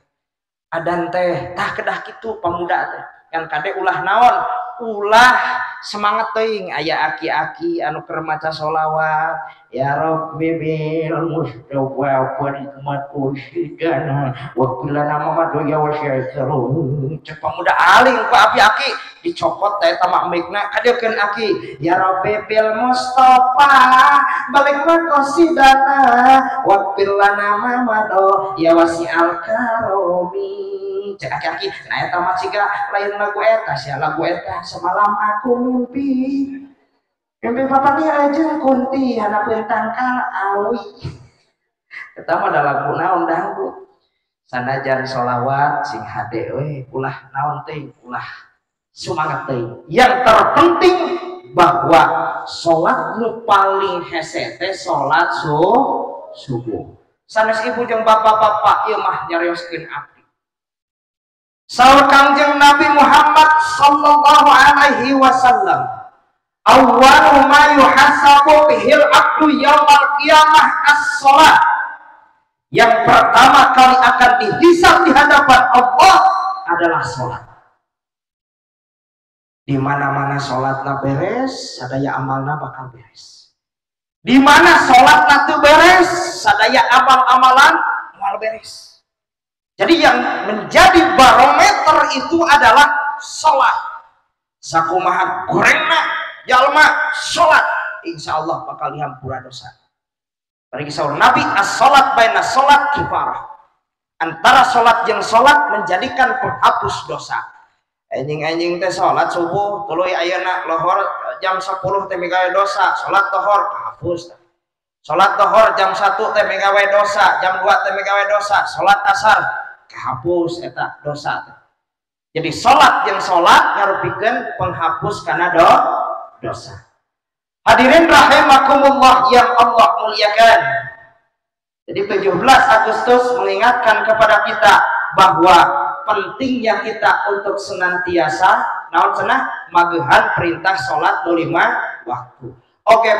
Adan teh tah kedah kitu pemuda teh. Kan kade ulah naon? Ulah semangat teuing aya aki-aki anu keur maca sholawat. Ya Rabbi bil mustafa wa usidana wa qilana mamadu ya wasyairu. Cek pemuda aling ku abdi aki dicopot teh eta mah mikna kadeukeun aki. Ya Rabbi bil mustafa balik maqasidana wa qilana mamadu ya wasi'al karomi. Cek aki-aki nah eta mah ciga lain lagu eta sia lagu eta semalam aku mimpi mimpi papanya aja kunti hanapeun tangkal awi. Eta mah da lagu naon dangdut. Sanajan sholawat sing hade we ulah naon teuing ulah sumangat teuing. Yang terpenting bahwa salat nu paling hese teh salat subuh. Sanes ibu jeung bapak-bapak ieu mah nyarioskeun abdi. Saur Kangjeng Nabi Muhammad sallallahu alaihi wasallam, awwalu ma yuhasabu bihil abdu yaumal qiyamah as-shalah. Yang pertama kali akan dihisab di hadapan Allah adalah salat. Di mana-mana salatna beres, sadaya amalna bakal beres. Di mana salatna teu beres, sadaya amal-amalan moal beres. Jadi yang menjadi barometer itu adalah sholat. Sakumaha gorengna jalma sholat, insya Allah bakal dihampura dosa. Bagi saur Nabi, as-sholat baina sholat kifarah. Antara sholat yang sholat menjadikan penghapus dosa. Enjing-enjing teh sholat subuh, tuluy ayeuna lohor jam 10 teh migawe dosa, sholat lohor kahapus. Sholat lohor jam 1 teh migawe dosa, jam 2 teh migawe dosa, sholat asar kehapus eta dosa. Jadi sholat yang sholat ngarupikeun penghapus kana dosa. Hadirin rahimakumullah yang Allah muliakan. Jadi 17 Agustus mengingatkan kepada kita bahwa pentingnya kita untuk senantiasa naon cenah magehan perintah sholat 5 waktu. Oke,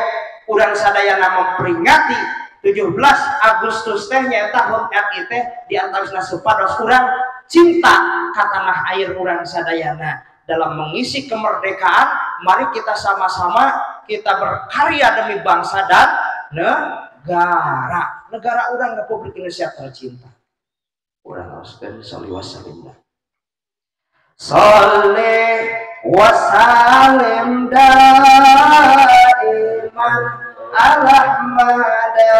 urang sadayana memperingati 17 Agustus teh nyaeta HUT RI teh di antawisna supados urang cinta ka tanah air urang sadayana dalam mengisi kemerdekaan. Mari kita sama-sama kita berkarya demi bangsa dan negara. Negara urang Republik Indonesia tercinta. Urang haruskeun sholli wasallim. Sholli wasallim daiman al-ahmada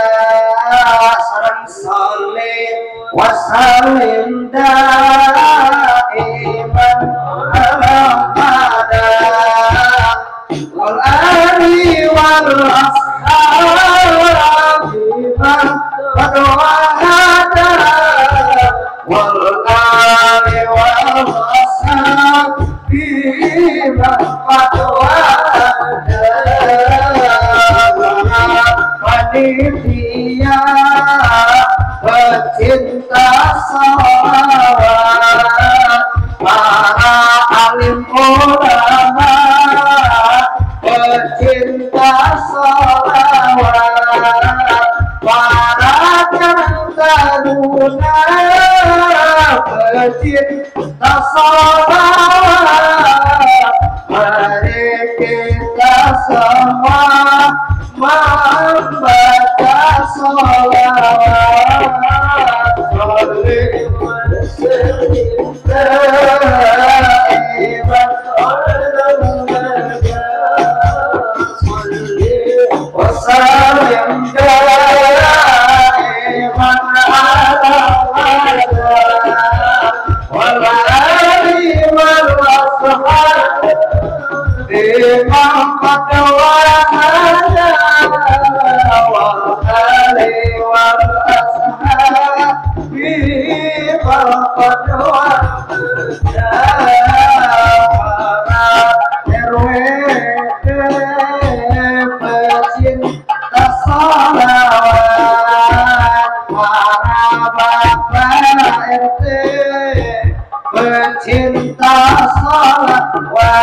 sareng sholli wasallim daiman al-ahmada wal ali wal ashabi man qad wahada wal ali wal ashabi man qad wahada. Panitia pecinta sholawat pecinta sholawat, mari kita semua membaca sholawat. Sholli wa sallim daiman wa sallim daiman ala wal ali wal ashab biman qad wahada wal ali wal ashab biman qad wahada RW pecinta sholawat, para bapak RT pecinta sholawat,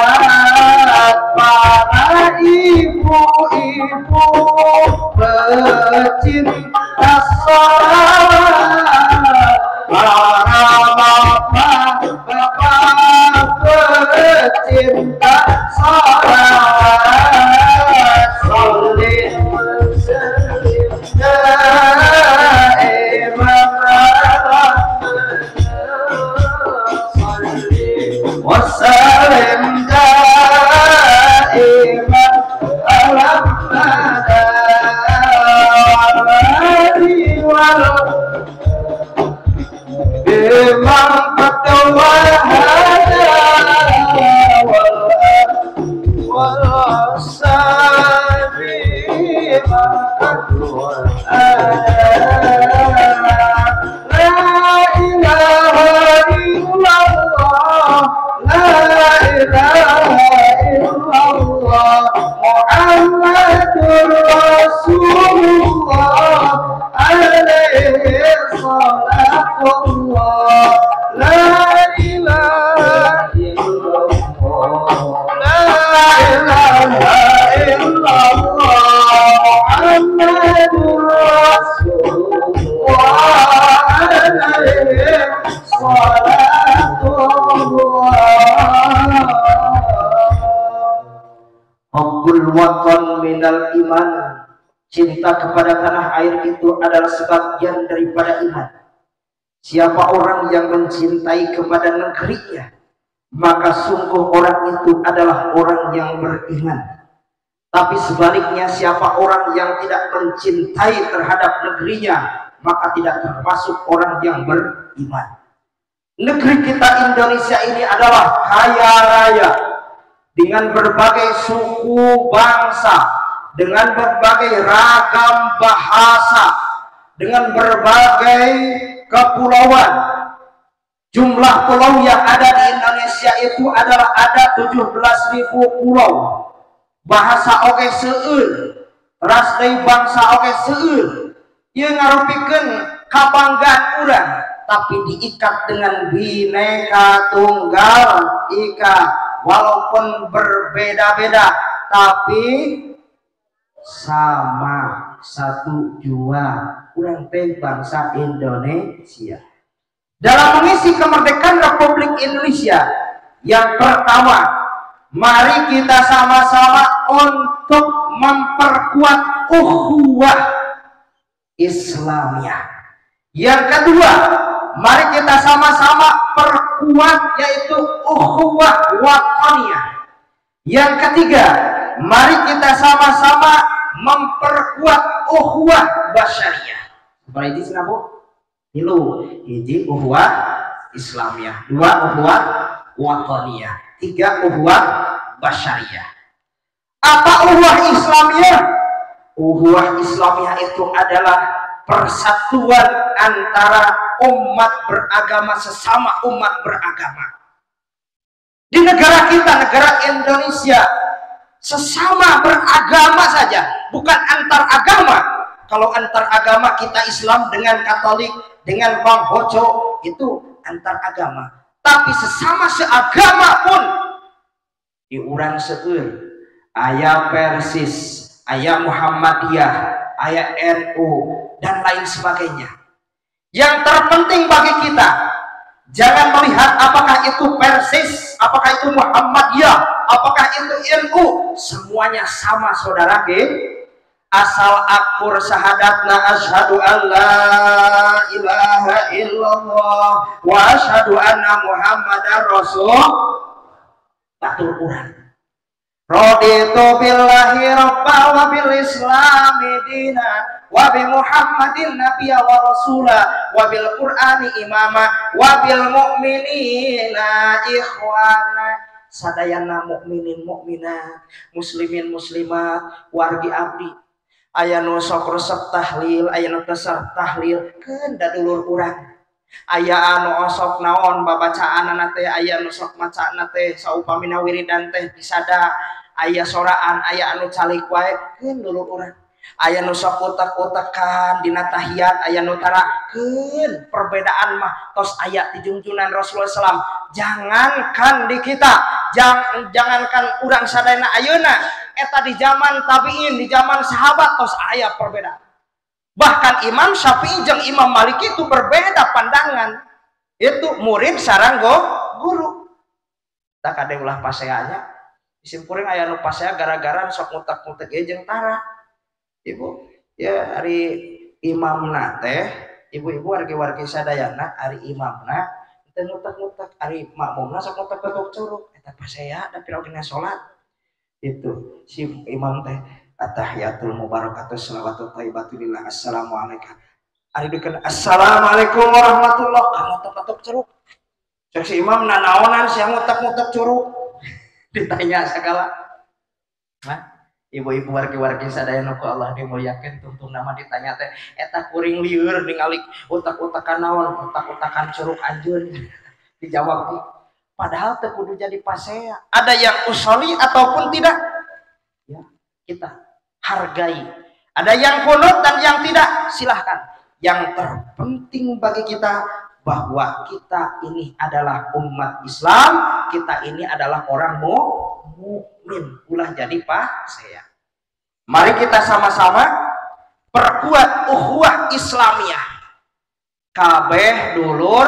para ibu-ibu pecinta sholawat, para bapak-bapak pecinta sholawat. Sholli wa sallim daiman ala wa sallim daiman ala wal biman qad wahada wal ashabi man qad wahada. La ilaha illallah, la ilaha illallah, Muhammadur Rasulullah alaihi salatullah. La ilaha illallah, la ilaha illallah, Muhammadur Rasulullah alaihi salatullah. Hubbul watan minal iman, cinta kepada tanah air itu adalah sebagian daripada iman. Siapa orang yang mencintai kepada negerinya, maka sungguh orang itu adalah orang yang beriman. Tapi sebaliknya, siapa orang yang tidak mencintai terhadap negerinya, maka tidak termasuk orang yang beriman. Negeri kita Indonesia ini adalah kaya raya dengan berbagai suku bangsa, dengan berbagai ragam bahasa, dengan berbagai kepulauan. Jumlah pulau yang ada di Indonesia itu adalah ada 17.000 pulau. Bahasa oge seueur, ras deui bangsa oge seueur. Ieu ngarupikeun kabanggaan urang, tapi diikat dengan Bhinneka Tunggal Ika. Walaupun berbeda-beda, tapi sama satu jua. Urang teh bangsa Indonesia. Dalam mengisi kemerdekaan Republik Indonesia, yang pertama, mari kita sama-sama untuk memperkuat ukhuwah Islamiyah. Yang kedua, mari kita sama-sama perkuat yaitu ukhuwah watoniyah. Yang ketiga, mari kita sama-sama memperkuat ukhuwah basyariyah. Berarti sinabu? Tilu, hiji ukhuwah Islamiyah, dua ukhuwah watoniyah, tiga ukhuwah basyariyah. Apa ukhuwah Islamiyah? Ukhuwah Islamiyah itu adalah persatuan antara umat beragama sesama umat beragama. Di negara kita, negara Indonesia, sesama beragama saja, bukan antar agama. Kalau antar agama kita Islam dengan Katolik, dengan Konghucu, itu antar agama. Tapi sesama seagama pun diurang seueur, aya Persis, aya Muhammadiyah, aya NU, dan lain sebagainya. Yang terpenting bagi kita, Jangan melihat apakah itu Persis, apakah itu Muhammadiyah, apakah itu NU, semuanya sama saudara ke. Asal akur syahadatna asyhadu an la ilaha illallah wa asyhadu anna Muhammadar rasul. Batur urang. Raditu billahi rabba wa bil islami dina wa bi Muhammadin nabiyya wa rasula wa bil qur'ani imama wa bil mu'minina ikhwana. Sadayana mukminin mukminat, muslimin muslimat, wargi abdi. Aya nu sok resep tahlil, aya nu teu tahlil, keun da dulur urang. Aya anu osok naon babacaanana teh, aya nu sok macana teh saupamina wiridan teh disada, aya soraan, aya anu calik wae, keun dulur urang. Aya nu sok utek-utekan dina tahiyat, aya nu tara, keun perbedaan mah tos aya di junjunan Rasulullah SAW. Jangankan di kita, jangankan urang sadayana ayeuna, eta di zaman tabiin, di zaman sahabat tos aya perbedaan. Bahkan Imam Syafi'i jeung Imam Malik itu berbeda pandangan. Itu murid sareng guru. Tak kade ulah paseanya. Simkuring aya nu pasea gara-gara sok ngutek-ngutek ge jeung tara. Ibu, ya ari imamna teh, ibu-ibu wargi-wargi sadayana ari imamna teu ngutek-ngutek, ari makmumna sok ngutek-ngutek curug. Eta pasea da pira oge salat. Itu si imam teh At-tahiyatul mubarakatuh shalawatu thayyibatu lillah assalamualaikum. Ari dikeun assalamualaikum warahmatullah, ngutek-ngutek curug. Cek si imam nanaonan sia ngutek-ngutek curug. Ditanya segala. Nah, ibu-ibu wargi-wargi sadayana ku Allah dimuliakeun, tungtung nama ditanya teh eta kuring lieur ningali utak-utakan naon, utak-utakan curug anjeun. Dijawab ki. Padahal teu kudu jadi pasea. Ada yang usoli ataupun tidak. Ya, kita hargai. Ada yang kunut dan yang tidak, silahkan. Yang terpenting bagi kita bahwa kita ini adalah umat Islam, kita ini adalah orang mukmin, ulah jadi pasea. Mari kita sama-sama perkuat ukhuwah Islamiyah. Kabeh dulur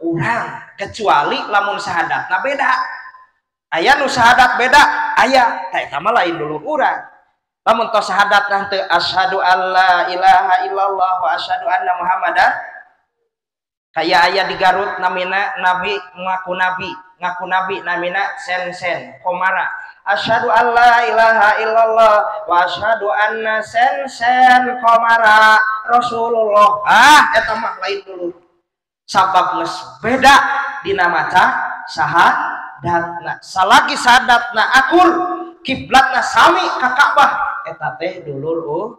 urang, kecuali lamun sahadatna beda. Aya nu sahadat beda, aya teh eta mah lain dulur urang. Lamun tos sahadatna teu asyhadu alla ilaha illallah wa asyhadu anna Muhammadan. Kaya aya di Garut namina nabi ngaku nabi namina sen-sen komara. Asyhadu alla ilaha illallah wa asyhadu anna sen-sen komara Rasulullah. Ah eta mah lain dulur. Sabab geus beda dina maca sahadatna. Salagi sahadatna akur, kiblatna sami ka Ka'bah, eta teh dulur urang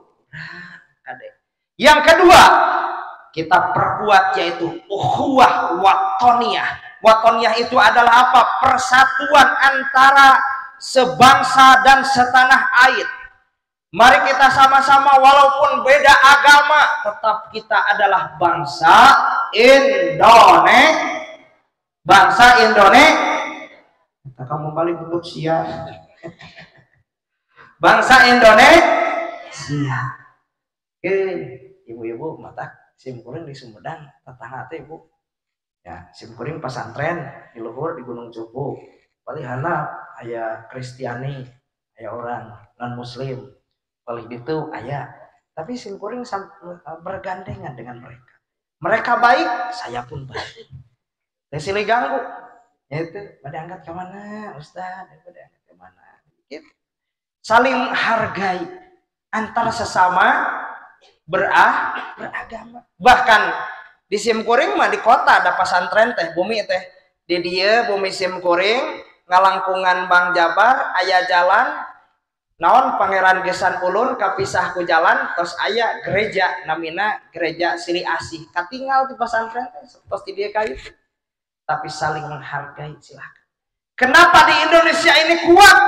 kade. Yang kedua, kita perkuat yaitu ukhuwah watoniyah. Watoniyah itu adalah apa? Persatuan antara sebangsa dan setanah air. Mari kita sama-sama walaupun beda agama, tetap kita adalah bangsa Indonesia. Bangsa Indonesia. Kita kamu balik duduk sia. Bangsa Indonesia. Oke, ibu-ibu mata simkuring di Sumedang tetangga teh ibu. Ya, simkuring pesantren di luhur di Gunung Cupu. Paling handap aya Kristiani, aya orang non muslim. Paling ditu aya. Tapi simkuring bergandengan dengan mereka. Mereka baik, saya pun baik. Teh silih ganggu. Ya itu, pada angkat ke mana, Ustaz? Pada angkat ke mana? Gitu. Saling hargai antar sesama beragama. Bahkan di simkuring mah di kota ada pesantren teh bumi teh di dia bumi simkuring ngalangkungan Bang Jabar aya jalan naon Pangeran Gesan Ulun kapisah ku jalan tos aya gereja namina gereja Sili Asih katinggal di pesantren teh tos di dia kayu, tapi saling menghargai silahkan. Kenapa di Indonesia ini kuat?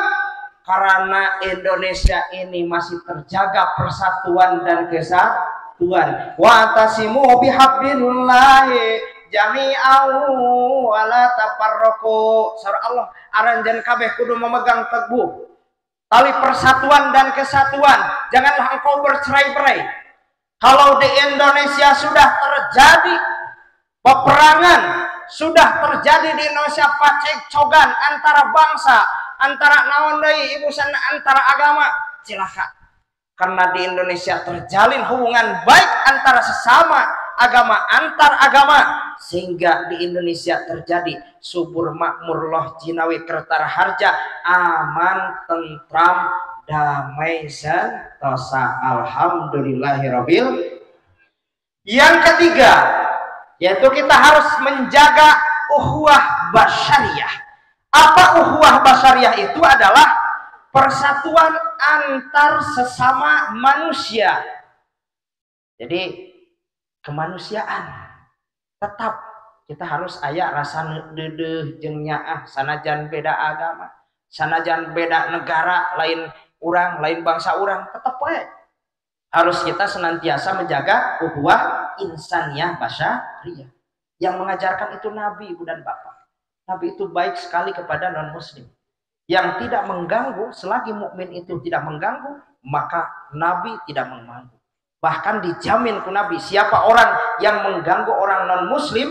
Karena Indonesia ini masih terjaga persatuan dan kesatuan. Wa tasimu bihablillahi jami'an wa la tafarraqu. Surah Allah, aranjeun kabeh kudu memegang teguh tali persatuan dan kesatuan. Janganlah engkau bercerai-berai. Kalau di Indonesia sudah terjadi peperangan, Sudah terjadi di Indonesia pacekcogan antara bangsa, antara naon deui ibu sana, antara agama, cilaka. Karena di Indonesia terjalin hubungan baik antara sesama agama, antar agama, sehingga di Indonesia terjadi subur makmur loh jinawi kertara harja, aman tentram damai sentosa. Alhamdulillahirabbil. Yang ketiga, yaitu kita harus menjaga ukhuwah basyariah. Apa ukhuwah basyariah itu? Adalah persatuan antar sesama manusia. Jadi kemanusiaan tetap kita harus aya rasa deudeuh jeung nyaah, sanajan beda agama, sanajan beda negara, lain urang, lain bangsa urang, tetap we harus kita senantiasa menjaga ukhuwah insaniyah basyariah. Yang mengajarkan itu Nabi, ibu dan bapak. Nabi itu baik sekali kepada non muslim. Yang tidak mengganggu, selagi mukmin itu tidak mengganggu, maka Nabi tidak mengganggu. Bahkan dijamin ku Nabi, siapa orang yang mengganggu orang non muslim,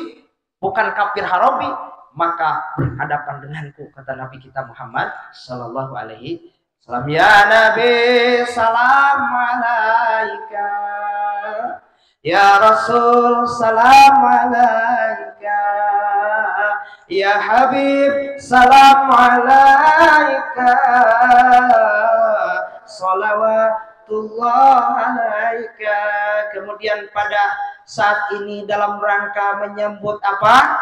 bukan kafir harobi, maka berhadapan denganku, kata Nabi kita Muhammad Sallallahu Alaihi Wasallam. Ya Nabi salam alaika, ya Rasul salam alaika, ya Habib salam alaika, salawatullah alaika. Kemudian pada saat ini dalam rangka menyambut apa?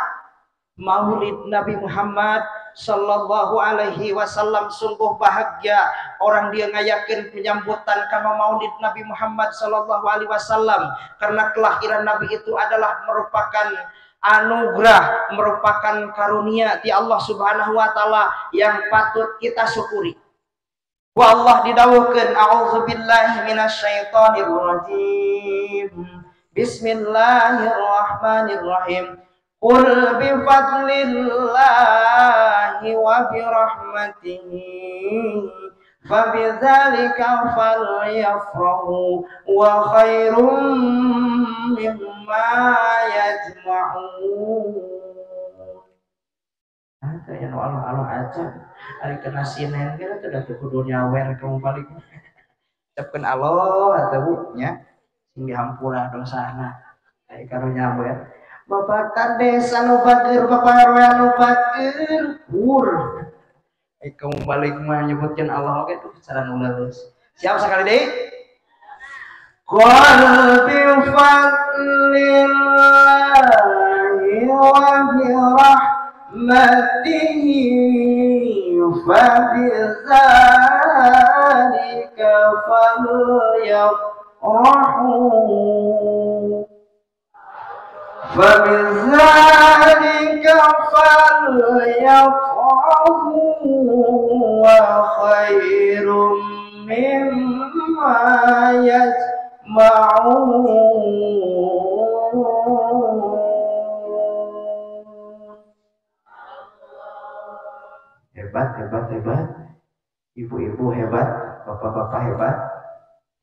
Maulid Nabi Muhammad Sallallahu Alaihi Wasallam, sungguh bahagia orang dia ngayakin penyambutan karena Maulid Nabi Muhammad Sallallahu Alaihi Wasallam, karena kelahiran Nabi itu adalah merupakan anugerah, merupakan karunia di Allah Subhanahu Wa Taala yang patut kita syukuri. Wa Allah didawuhkeun, a'udzubillahi minasyaitonir rajim, bismillahirrahmanirrahim. Qul bi fadlillahi wa bi rahmatihi fabidzalika falyafrahu wa khairum mimma yajma'un. Ah, yang Allah Allah aja. Ari kena sinen kira teh da teu kudu nyawer kamu balik. Ucapkeun Allah atuh Bu nya sing dihampura dosana. Ari karo nyawer. Bapak kades anu bageur, bapak RW anu bageur, hur. Kamu balik mah nyebutkeun Allah oge tuh secara nu leuleus. Siap sekali deui? Qul bi fadlillahi wa bi rahmatihi fa bidzalika falyafrahu. فبذلك فليفرحوا وخير مما يجمعون. Hebat, hebat, hebat. Ibu-ibu hebat, bapak-bapak hebat.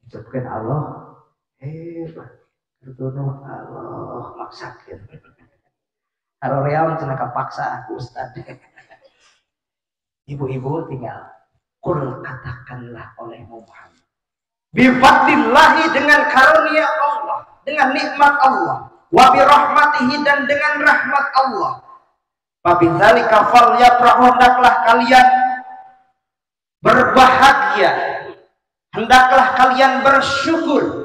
Ucapkan Allah hebat. Tertunuh Allah maksakeun. Haroream cenah kapaksa aku ustad. Ibu-ibu tinggal qul, katakanlah oleh Muhammad. Bifadlillahi, dengan karunia Allah, dengan nikmat Allah, wa bi rahmatihi, dan dengan rahmat Allah. Fabidzalika falyafrahu, hendaklah kalian berbahagia, hendaklah kalian bersyukur.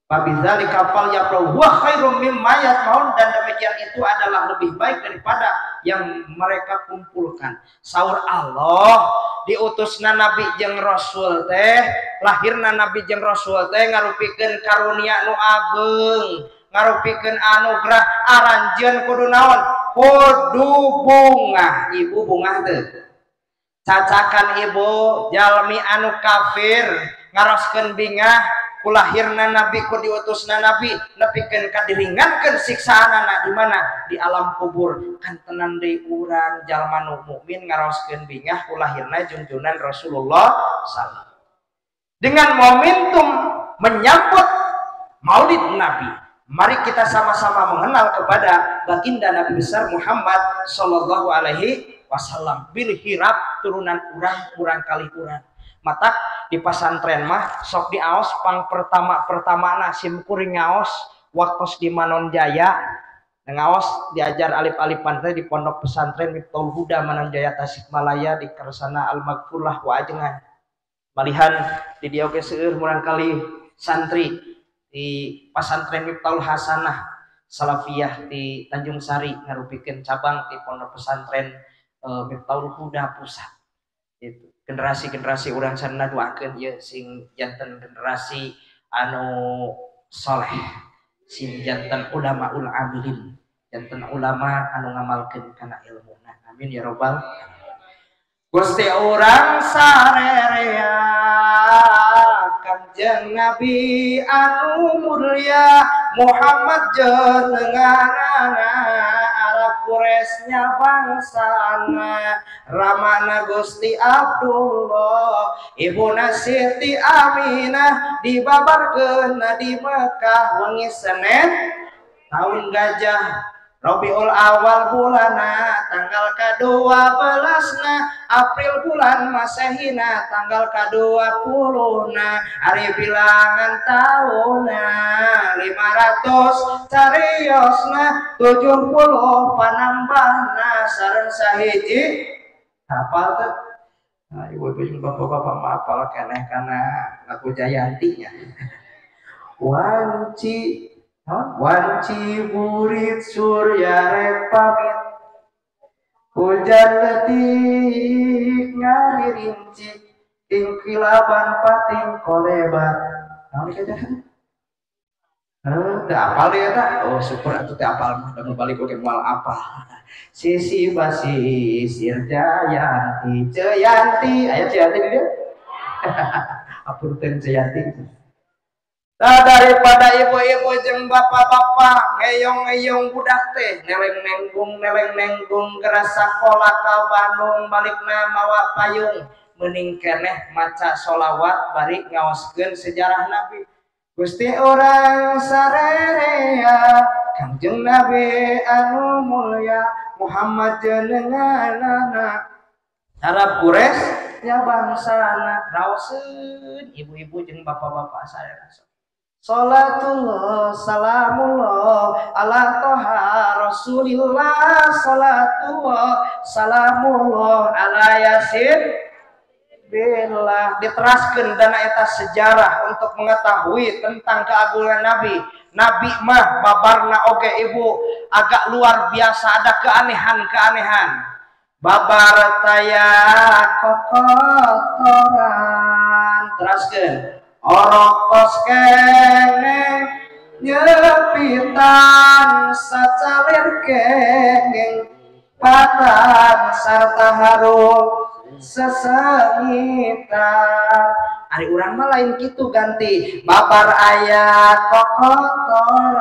Fabidzalika falyafrahu wa khairum mimma yajma'un, dan demikian itu adalah lebih baik daripada yang mereka kumpulkan. Saur Allah diutusna nabi jeung rasul teh, lahirna nabi jeung rasul teh ngarupikeun karunia nu ageung, ngarupikeun anugerah. Aranjeun kudu naon? Kudu bungah. Ibu bungah teu? Cacakan ibu jalmi anu kafir ngaroskeun bingah kulahirna nabi, ku diutusna nabi, nepikeun ka diringankeun siksaanana di mana? Di alam kubur. Kan tenan deui urang jalma nu mukmin ngaraoskeun bingah kulahirna junjunan Rasulullah sallallahu. Dengan momentum menyambut Maulid Nabi, Mari kita sama-sama mengenal kepada baginda Nabi besar Muhammad sallallahu alaihi wasallam. Bil hirap turunan urang kali urang. Matak di pasantren mah sok diaos pang pertama-pertamana sim kuring ngaos waktos di Manonjaya ngaos diajar alif-alifan teh di pondok pesantren Miftahul Huda Manonjaya Tasikmalaya di Kersana Al-Maghfurlah wa ajengan. Malihan di dieu ge seueur murangkali santri di pasantren Miftahul Hasanah Salafiyah di Tanjung Sari ngarupikeun cabang di pondok pesantren Miftahul Huda pusat. Itu generasi-generasi urang sana doakeun ieu sing janten generasi anu soleh, sing janten ulamaul amilin, janten ulama anu ngamalkeun kana ilmuna. Amin ya robbal. Gusti urang sarerea Kanjeng Nabi anu mulya Muhammad jenenganana Arab Quraisy bangsana ramana Gusti Abdullah ibuna Siti Aminah dibabarkeun di Mekah wengi Senin tahun gajah Rabiul Awal bulana tanggal ke-12na April bulan Masehina tanggal ke-20na hari bilangan tahunna 500 cariosna 70 panambahna sareng sahiji hafal teu? Nah, ibu-ibu jeung bapak-bapak mah hafal keneh kana lagu Jayanti nya. Wanci wanci burit surya rek pamit hujan letik ngaririnci ting kilaban pating kolebat. Naon ieu teh? Teu apal ieu teh. Oh syukur atuh teu apal mah da balik oge moal apal. Sisi basisir Jayanti Jayanti aya Jayanti di dieu? Apunten Jayanti. Nah, daripada ibu-ibu jeung bapak-bapak ngeyong-ngeyong budak teh neleng nenggung geura sakola ka Bandung balikna mawa payung mending keneh maca sholawat bari ngaoskeun sejarah Nabi. Gusti urang sarerea Kangjeng Nabi anu mulya Muhammad jenenganana Arab Quraisy nya bangsana raoseun ibu-ibu jeung bapak-bapak sarerea. Salatullah salamullah ala toha rasulillah salatullah salamullah ala yasin billah. Diteraskan dana eta sejarah untuk mengetahui tentang keagungan Nabi. Nabi mah babarna oge ibu agak luar biasa, ada keanehan-keanehan. Babar taya kokotoran teraskan orok kos kengeng nyepitan sacalir kengeng patan sarta harum sesengitan. Ari urang mah lain kitu ganti babar aya kokotoran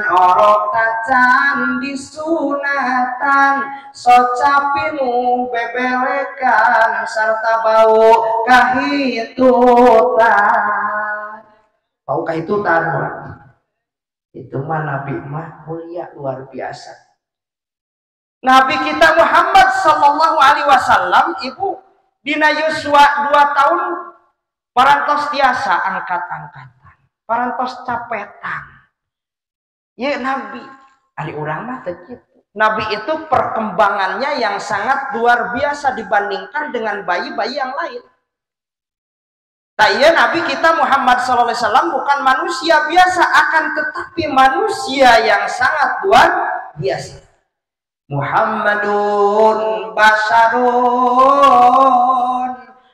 orok tacan disunatan soca pinuh bebelekan sarta bau kahitutan. Bau kahitutan urang. Itu mah Nabi mah mulia luar biasa. Nabi kita Muhammad sallallahu alaihi wasallam ibu dina yuswa 2 tahun parantos tiasa angkat-angkatan, parantos capetan. Ye Nabi, ari urang mah teu kitu. Nabi itu perkembangannya yang sangat luar biasa dibandingkan dengan bayi-bayi yang lain. Tak iya Nabi kita Muhammad sallallahu alaihi wasallam bukan manusia biasa, akan tetapi manusia yang sangat luar biasa. Muhammadun basarun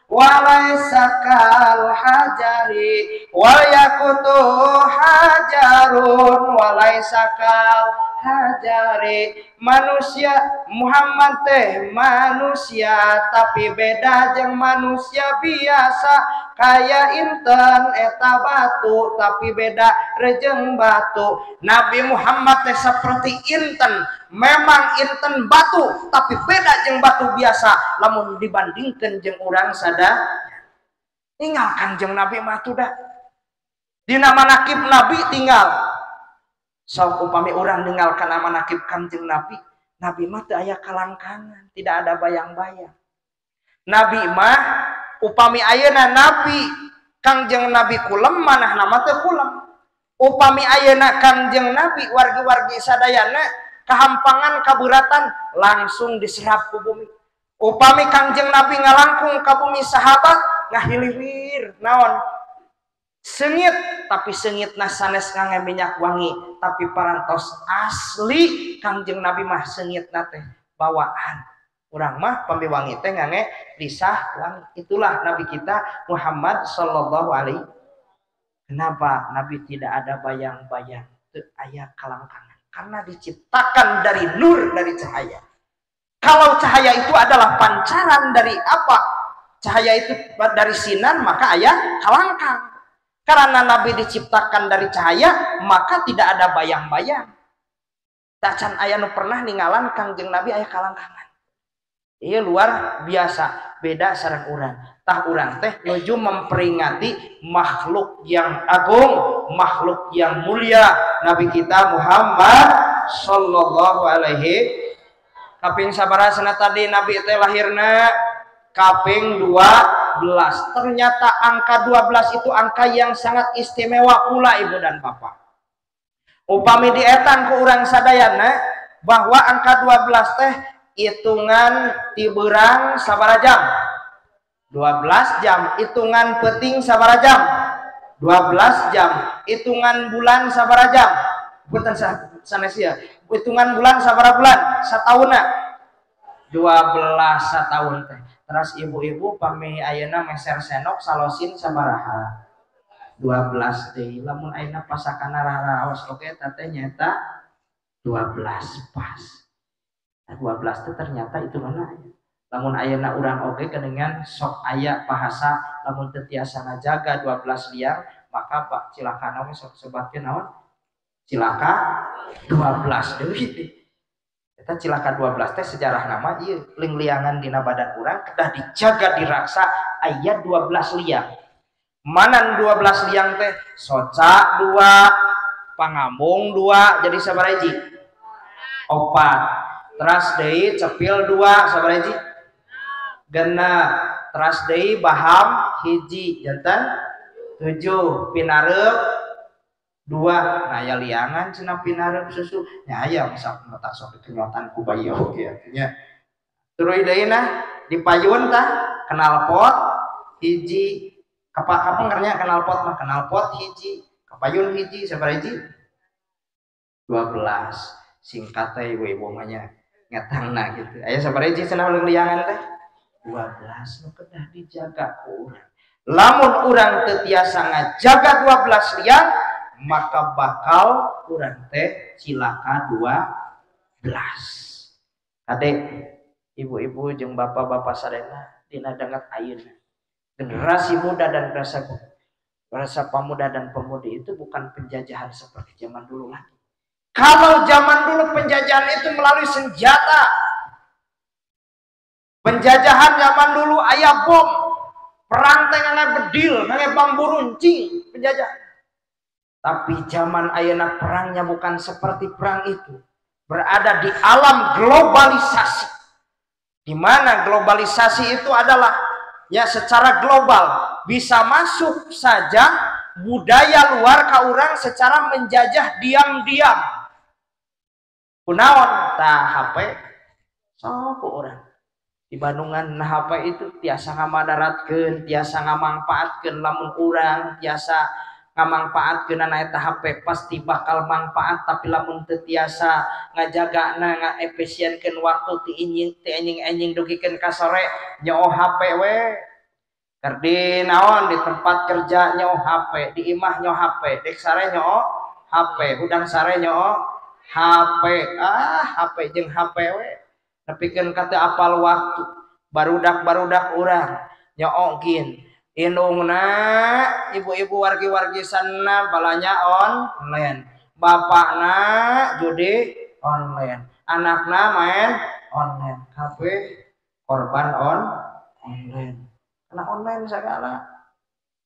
walaisa kal hajari wal yakutu hajarun walaisa kal hajari. Manusia Muhammad teh manusia tapi beda jeung manusia biasa, kaya inten eta batu tapi beda rejeng batu. Nabi Muhammad teh seperti inten, memang inten batu tapi beda jeung batu biasa lamun dibandingkeun jeung urang sada. Tinggal Kangjeng Nabi mah tuh dah dina manakib Nabi tinggal Sok upami urang ninggal kana manakib Kangjeng Nabi, Nabi mah teu aya kalangkangan, tidak ada bayang-bayang. Nabi mah upami ayeuna Nabi Kangjeng Nabi kulem manahna mah teu kulem. Upami ayeuna Kangjeng Nabi wargi-wargi sadayana kahampangan kaburatan langsung diserap ku bumi. Upami Kangjeng Nabi ngalangkung ka bumi sahabat ngahiliwir naon? Sengit, tapi sengitna sanes ngangge minyak wangi, tapi parantos asli Kangjeng Nabi mah sengitna teh bawaan. Urang mah pambiwangi teh ngangge lisah wangi. Itulah Nabi kita Muhammad sallallahu alaihi. Kenapa Nabi tidak ada bayang-bayang, teu aya kalangkangan? Karena diciptakan dari nur, dari cahaya. Kalau cahaya itu adalah pancaran dari apa? Cahaya itu dari sinar, maka aya kalangkang. Karena Nabi diciptakan dari cahaya, maka tidak ada bayang-bayang. Tacan aya nu pernah ningalan Kangjeng Nabi aya kalangkangan. Iya luar biasa, beda sareng urang. Tah urang teh nuju memperingati makhluk yang agung, makhluk yang mulia, Nabi kita Muhammad sallallahu alaihi. Kaping sabaraha cenah tadi Nabi teh lahirna? Kaping 12. Ternyata angka 12 itu angka yang sangat istimewa pula ibu dan bapak. Upami dietan ku urang sadayana bahwa angka 12 teh hitungan tiberang sabaraha jam? 12 jam. Hitungan peting sabaraha jam? 12 jam. Hitungan bulan sabaraha jam? Punten sanes ya. Hitungan bulan sabaraha bulan? Sataunna 12 sataun teh. Terus ibu-ibu pami ayeuna meser senok salosin sabaraha? 12 deui. Lamun ayeuna pasakana raraos oge eta teh nyaeta 12 pas. Nah, 12 teh ternyata itu mana? Lamun ayeuna urang oge kedengan sok aya bahasa lamun teu tiasa ngajaga 12 liang maka pak cilakana we sok sebatkeun naon? Cilaka 12 deui. Eta cilaka 12 teh sejarah nama ieu lingliangan dina badan urang kedah dijaga diraksa aya 12 liang. Manan 12 liang teh soca 2, pangambung 2, jadi sabaraha hiji? 4. Teras deui cepil 2, sabaraha hiji? 6. Teras deui baham 1, janten 7. Pinareup 2. Nah ya liangan cenah pinareup susu. Nya aya sok mata sok dikenyotan ku bayi oge atuh nya. Tuluy deui nah dipayun tah knalpot 1. Kapan ngernya knalpot mah knalpot 1, kapayun 1, sabaraha hiji? 12. Singkat teh ibu-ibu mah nya ngetangna gitu. Aya sabaraha hiji cenah liangan teh? 12 nu kedah dijaga ku urang. Lamun urang teu tiasa ngajaga 12 liang, maka bakal urang teh cilaka 12. Kadek ibu-ibu jeung bapak-bapak sadayana dina danget ayeuna. Generasi muda dan generasi pemuda dan pemudi itu bukan penjajahan seperti zaman dulu lagi. Kalau zaman dulu penjajahan itu melalui senjata. Penjajahan zaman dulu aya bom, perang teh ngangge bedil, ngangge bambu runcing, penjajahan. Tapi zaman ayeuna perangnya bukan seperti perang itu. Berada di alam globalisasi. Di mana globalisasi itu adalah ya secara global bisa masuk saja budaya luar ka urang secara menjajah diam-diam. Kunaon tah HP sok urang. Di Bandungan nah HP itu tiasa ngamadaratkeun, tiasa ngamangpaatkeun lamun urang tiasa ngamangpaatkeun na eta HP pasti bakal manfaat, tapi lamun teu tiasa ngajagana ngaefisienkeun waktu ti enjing-enjing dugikeun ka sore nyoo HP we. Keur di naon di tempat kerja nyoo HP, di imah nyoo HP, dek sare nyoo HP, hudang sare nyoo HP. Ah, HP jeung HP we. Nepikeun ka teu apal waktu. Barudak-barudak urang nyoo gin. Indungna ibu-ibu wargi-wargi sana balanya online, bapakna judi online, anakna main online, kabeh korban online. Karena online segala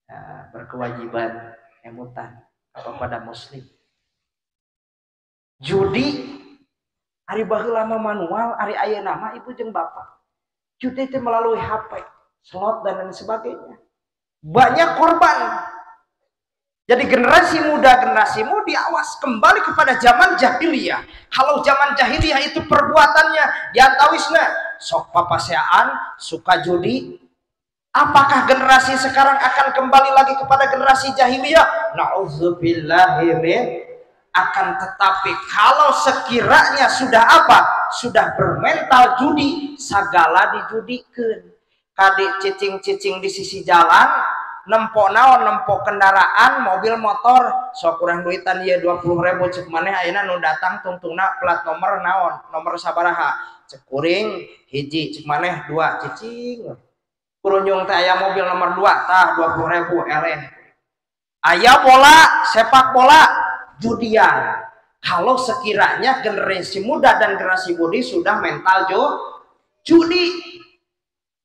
ya, berkewajiban emutan kepada muslim. Judi ari baheula mah manual, ari ayeuna mah ibu jeung bapak. Judi itu melalui HP, slot dan lain sebagainya. Banyak korban. Jadi generasi muda, generasi mudi awas kembali kepada zaman jahiliyah. Kalau zaman jahiliyah itu perbuatannya diantawisna sok papaseaan, suka judi. Apakah generasi sekarang akan kembali lagi kepada generasi jahiliyah? Na'udzubillahi min. Akan tetapi kalau sekiranya sudah apa? Sudah bermental judi, segala dijudikeun. Kadik cicing-cicing di sisi jalan, nempok naon, nempok kendaraan, mobil, motor, sok kurang duitan ieu 20.000 cek maneh ayeuna nu datang tungtungna plat nomor naon, nomor sabaraha, cek kuring hiji, cek maneh 2 cicing. Kurunjung teh aya mobil nomor 2 tah 20.000 eleh. Aya bola, sepak bola, judian. Kalau sekiranya generasi muda dan generasi mudi sudah mental judi.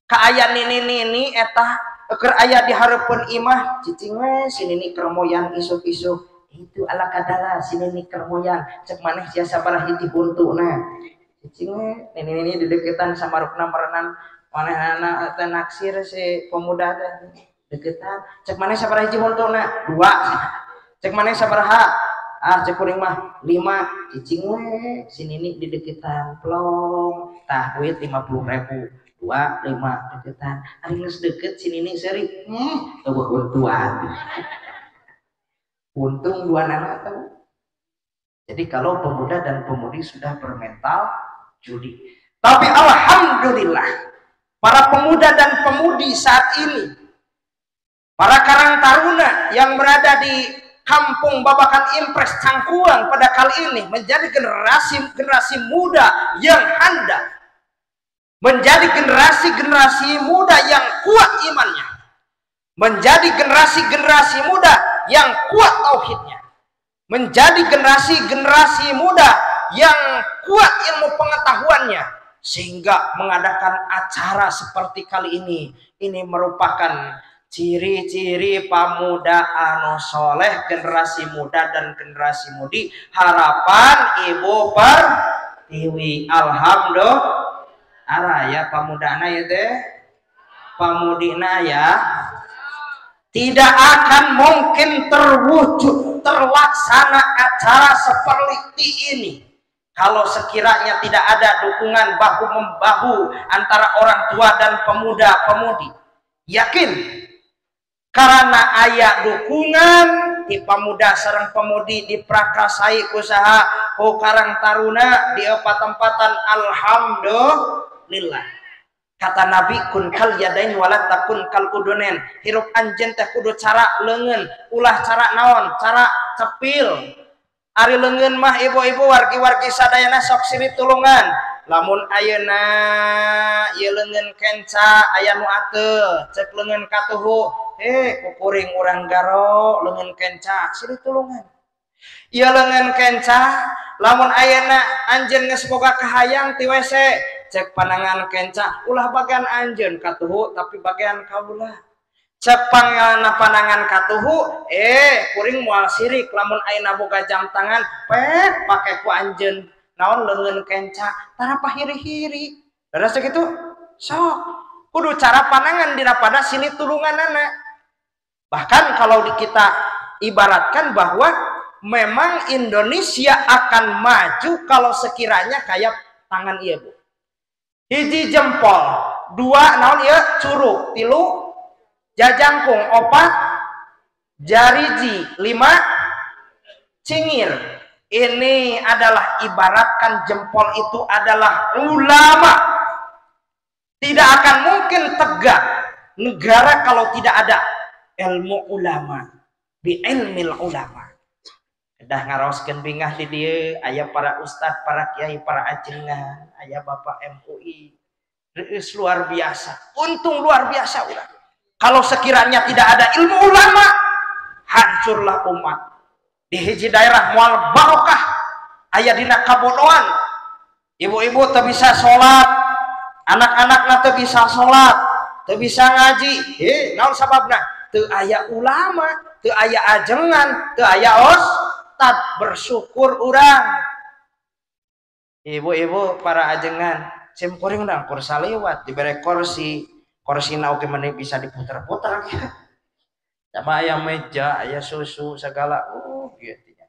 Kaaya nini-nini eta keur aya di hareupeun imah cicing we si nini kermoyan isuk-isuk itu ala kadala si nini kermoyan cek maneh sia sabaraha hiji huntuna cicing we nini-nini dideketan samarukna merenan manehna teh naksir si pemuda teh deketan cek maneh sabaraha hiji huntuna 2 cek maneh sabaraha ah cek kuring mah 5 cicing we si nini dideketan plong tah duit 50.000 2, 5 deketan. Ari geus deket si nini seuri, eueuh untuan. Untung dua anak tahu. Jadi kalau pemuda dan pemudi sudah bermental judi. Tapi alhamdulillah para pemuda dan pemudi saat ini, para karang taruna yang berada di Kampung Babakan Impres Cangkuang pada kali ini menjadi generasi muda yang handal. Menjadi generasi-generasi muda yang kuat imannya. Menjadi generasi-generasi muda yang kuat tauhidnya. Menjadi generasi-generasi muda yang kuat ilmu pengetahuannya. Sehingga mengadakan acara seperti kali ini. Ini merupakan ciri-ciri pemuda anu soleh, generasi muda dan generasi mudi. Harapan Ibu Pertiwi. Alhamdulillah. Araya pamudana ya teh, pamudina ya, tidak akan mungkin terwujud, terlaksana acara seperti ini kalau sekiranya tidak ada dukungan bahu membahu antara orang tua dan pemuda-pemudi. Yakin karena aya dukungan di pemuda sareng pemudi diprakasai usaha ku karang taruna di tempatan alhamdulillah. Kata Nabi kun kal yadain wala takun kal udunen. Hirup anjeun teh kudu cara leungeun, ulah cara naon, cara cepil. Ari leungeun mah ibu-ibu wargi-wargi sadayana sok silih tulungan. Lamun ayeuna ieu leungeun kenca aya nu ateu, cek leungeun katuhu, kukuring urang garo leungeun kenca silih tulungan. Ieu leungeun kenca lamun ayeuna anjeun geus boga kahayang ti WC, cek panangan kenca ulah bagian anjeun katuhu tapi bagian kaula. Cek panangan katuhu kuring moal sirik lamun ayeuna boga jam tangan pek pake ku anjeun naon leungeun kenca tara pahiri-hiri. Leres kitu sok kudu cara panangan dina pada silih tulunganana. Bahkan kalau di kita ibaratkan bahwa memang Indonesia akan maju kalau sekiranya kayak tangan ieu Bu. Hiji jempol, 2 naon ieu curug, 3 jajangkung, 4 jariji, 5 cingir. Ini adalah ibaratkan jempol itu adalah ulama. Tidak akan mungkin tegak negara kalau tidak ada ilmu ulama, bi ilmil ulama. Dah ngaraoskeun bingah di dieu aya para ustad, para kiai, para ajengan, aya bapak MUI. Reus luar biasa. Untung luar biasa urang. Kalau sekiranya tidak ada ilmu ulama, hancurlah umat. Di hiji daerah moal barokah, aya dina kabodohan. Ibu-ibu teu bisa salat, anak-anakna teu bisa salat, teu bisa ngaji. Naon sababna? Teu aya ulama, teu aya ajengan, teu aya ustad. Bersyukur urang. Ibu-ibu para ajengan sim kuring dang kursa lewat dibere kursi kursina oge meni bisa diputer-puter sama aya meja aya susu segala gitu nya.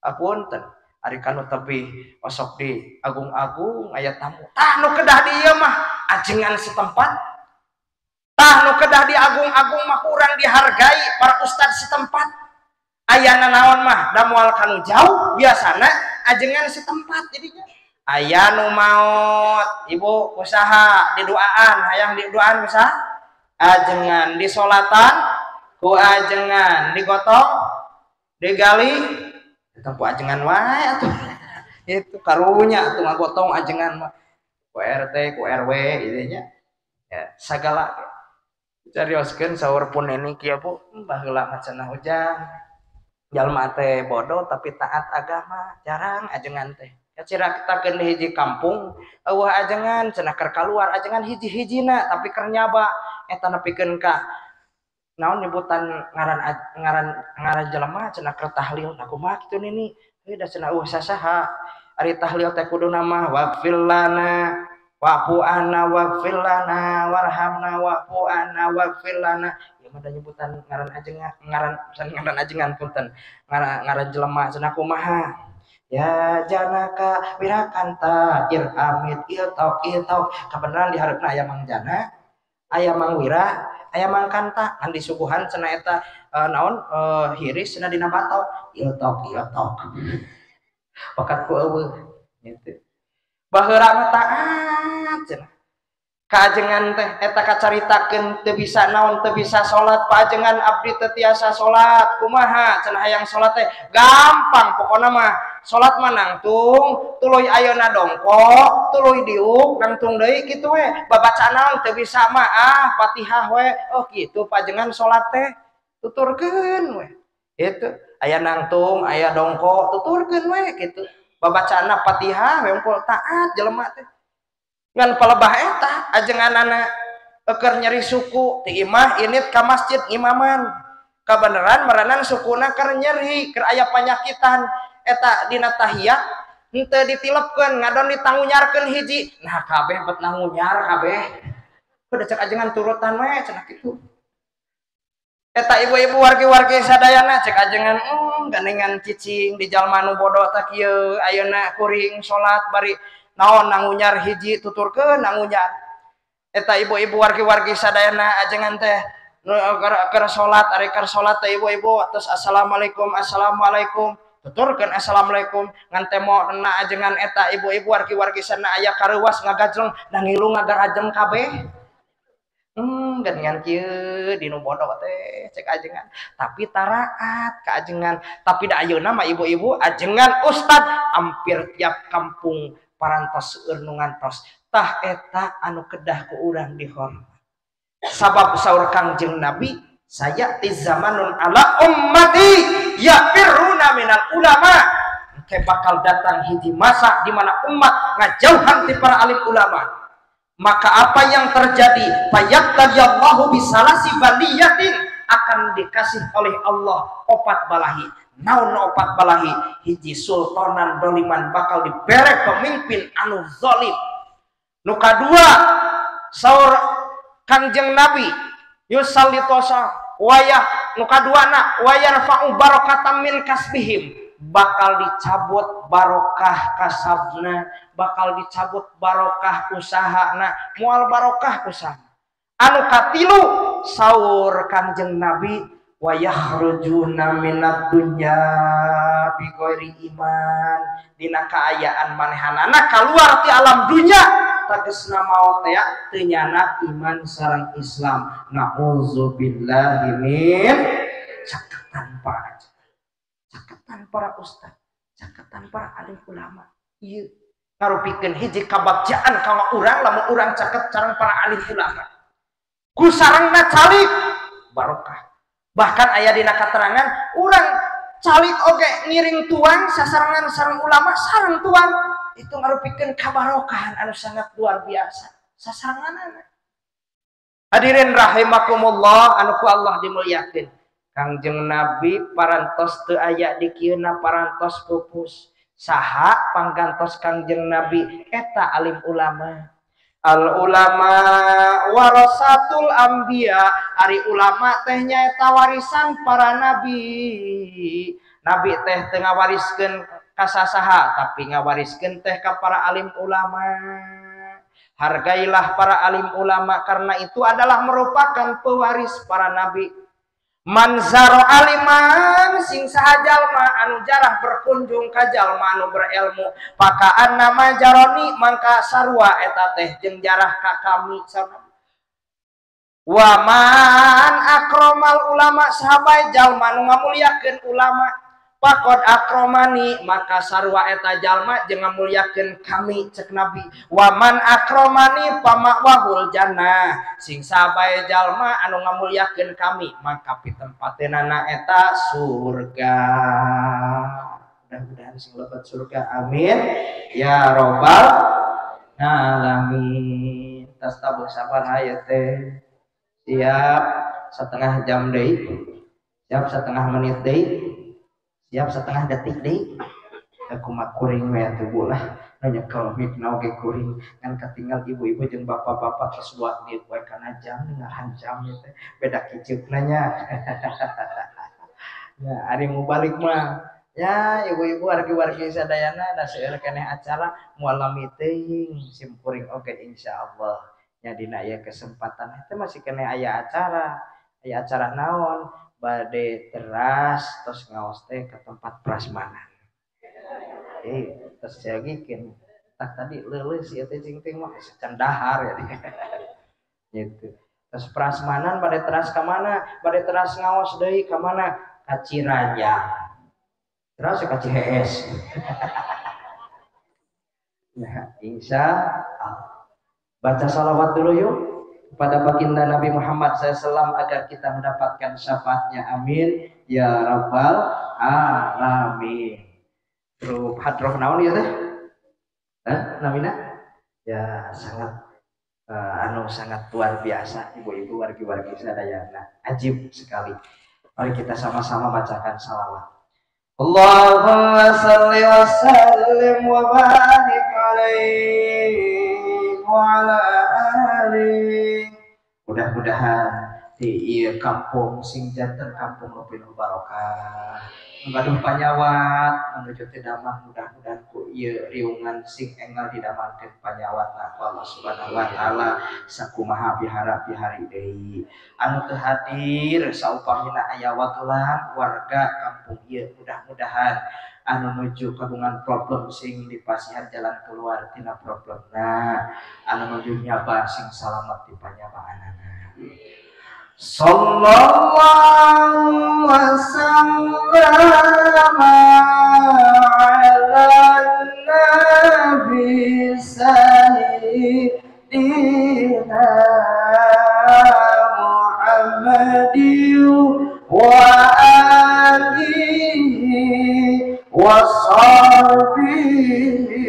Apunten ari kanu tebih osok di agung-agung aya tamu tah nu kedah di ieu mah ajengan setempat tah nu kedah di agung-agung mah kurang dihargai para ustad setempat aya nanaon mah da moal kanu jauh biasana ajengan setempat jadinya aya nu maot ibu usaha diduaan hayang diduaan usaha ajengan disolatan ku ajengan digotong digali ku ajengan wae atuh itu karunya atuh ngagotong ajengan mah ku RT ku RW gitu nya ya sagala carioskeun saur pun ini kieu Bu baheula mah cenah ujang jalma teh bodoh tapi taat agama jarang ajengan teh kaciratakeun di hiji kampung eueuh ajengan cenah keur kaluar ajengan hiji-hijina tapi keur nyaba eta nepikeun ka naon nyebutan ngaran ngaran ngaran jelema cenah keur tahlil nah kumaha kitu nini heuh da cenah eueuh sasaha ari tahlil teh kuduna mah waghfir lana wa'fu anna waghfir lana warhamna wa'fu anna waghfir lana ieu mah da nyebutan ngaran ajengan ngaran ngaran ajengan punten ngaran ngaran jelema cenah kumaha ya janaka wirakanta ir amit iltok iltok kabeneran di hareupna aya Mang Jana aya Mang Wira aya Mang Kanta ngan disuguhan cenah eta naon hiris cenah dina batok iltok iltok bakat ku eueuh gitu baheula mah taat cenah kaajengan teh eta kacaritakeun teu bisa naon teu bisa salat paajengan abdi teu tiasa salat kumaha cenah hayang salat teh gampang pokona mah salat mah nangtung tuluy ayeuna dongkok tuluy diuk nangtung deui kitu we babacaan naon teu bisa mah ah Fatihah we oh kitu paajengan salat teh tuturkeun we itu aya nangtung aya dongkok tuturkeun we kitu babacaanna Fatihah we unggul taat jelema teh ngan palebah eta ajenganana eukeur nyeri suku ti imah init ka masjid imaman kabeneran merenan sukuna keur nyeri keur aya panyakitan eta dina tahiyat henteu ditilepkeun ngadon ditangunyarkeun hiji nah kabeh bet nangunyar kabeh udah cek ajengan turutan we cenah kitu eta ibu-ibu wargi-wargi sadayana cek ajengan gandengan cicing di jalma nu bodoh tah kieu ayeuna kuring salat bari naon nangunyar hiji tuturkeun nangunyar eta ibu-ibu wargi-wargi sadayana ajengan teh keur salat ari keur salat teh ibu-ibu terus assalamualaikum assalamualaikum tuturkeun assalamualaikum ngan temo na ajengan eta ibu-ibu wargi-wargi sana aya kareuwas ngagajleng da ngilu ngagarajeng kabeh gandengan kieu dinu bodoh teh cek ajengan tapi taraat ka ajengan tapi da ayeuna mah ibu-ibu ajengan ustad hampir tiap kampung parantos seueur nu ngantos tah eta anu kedah ku urang dihormat sabab saur Kangjeng Nabi saya ti zamanun ala ummati yafiruna minal ulama ke bakal datang hiji masa di mana umat ngajauhan ti para alim ulama maka apa yang terjadi fayattaqillahu bisalasi baliyatin akan dikasih oleh Allah opat balahi naon opat balahi hiji sultanan doliman bakal dibere pemimpin anu zalim nu kadua saur Kangjeng Nabi yusallitosa wayah nu kaduana wayarfa'u barakatan min kasbihim bakal dicabut barokah kasabna bakal dicabut barokah usahana moal barokah usaha anu katilu saur Kangjeng Nabi wa yakhrujuna minad dunya bi ghairi iman dina kaayaan manehanana kaluar ti alam dunya tegesna maot ya teu nyana iman sareng Islam na'udzubillahi min caketan para caketan para ustad caketan para alim ulama ieu ngarupikeun hiji kabagjaan ka urang lamun urang caket sareng para alim ulama ku sarengna calik barokah bahkan aya dina katerangan urang calik oge ngiring tuang sasarengan sareng ulama sareng tuang itu ngarupikeun kabarokahan anu sangat luar biasa sasarenganana hadirin rahimakumullah anu ku Allah dimuliakeun Kangjeng Nabi parantos teu aya di kieuna parantos pupus Saha panggantos Kangjeng Nabi eta alim ulama. Al ulama warasatul anbiya, ari ulama teh nyaeta warisan para nabi. Nabi teh teu ngawariskeun ka sasaha tapi ngawariskeun teh ka para alim ulama. Hargailah para alim ulama karena itu adalah merupakan pewaris para nabi. Manzaro aliman sing saha jalma anu jarah berkunjung ka jalma anu berilmu pakaan nama jaroni mangka sarua eta teh jeung jarah ka kami sarua. Wa man akromal ulama sahabai jalma anu ngamuliakeun ulama pakod akromani maka sarua eta jalma jeung ngamuliakeun kami cek Nabi. Wa man akromani pamakwahul jannah sing sabae jalma anu ngamuliakeun kami maka pitempateunana eta surga. Mudah-mudahan sing lebet surga, amin ya robbal alamin. Tas tabuh sabar hayu teh. Siap setengah jam deui, siap setengah menit deui, siap setengah detik deui. Aku mah kuring we atuh bu lah, nyekel mic na oge kuring kan katinggal ibu-ibu jeung bapak-bapak terus buat duit we kana jam ngarahan jam ieu teh beda kiceukna nya. Ya ari mau balik mah ya ibu-ibu wargi-wargi sadayana da seueur keneh acara moal lami teuing sim kuring oge insyaallah. Nya dina ieu kesempatan teh masih keneh aya acara naon bade teras terus ngaos teh ke tempat prasmanan. Terus jagikeun tah tadi leuleus ieu teh cing teh mah can dahar ya. Gitu. Terus prasmanan bade teras ka mana? Bade teras ngaos deui ka mana? Ka Ciranjang. Teras ka Cihees. Nah, insyaallah. Baca salawat dulu yuk kepada baginda Nabi Muhammad SAW agar kita mendapatkan syafaatnya, amin ya rabbal alamin. Grup hadroh naon ya teh? Hah, namina? Ya sangat anu sangat luar biasa ibu-ibu wargi-wargi sadayana, ajib sekali. Mari kita sama-sama bacakan salawat. Allahumma salli wa sallim wa barik alaihi wa ala alihi. Mudah-mudahan di ieu kampung sing janten kampung nu pinuh barokah, gaduh panyawat menuju teu damang, mudah-mudahan ku ieu riungan sing enggal didamangkeun panyawatna ku Allah Subhanahu wa taala sakumaha bihara bihari deui. Anu teu hadir saupamina aya wagelan warga kampung ieu, mudah-mudahan anu nuju kagungan problem sing dipasihan jalan keluar tina problemna, anu nuju nyaba sing salamet di panyabaanana. Sallallahu wasallama ala nabi sayyidina Muhammadin wa alihi wa sahbihi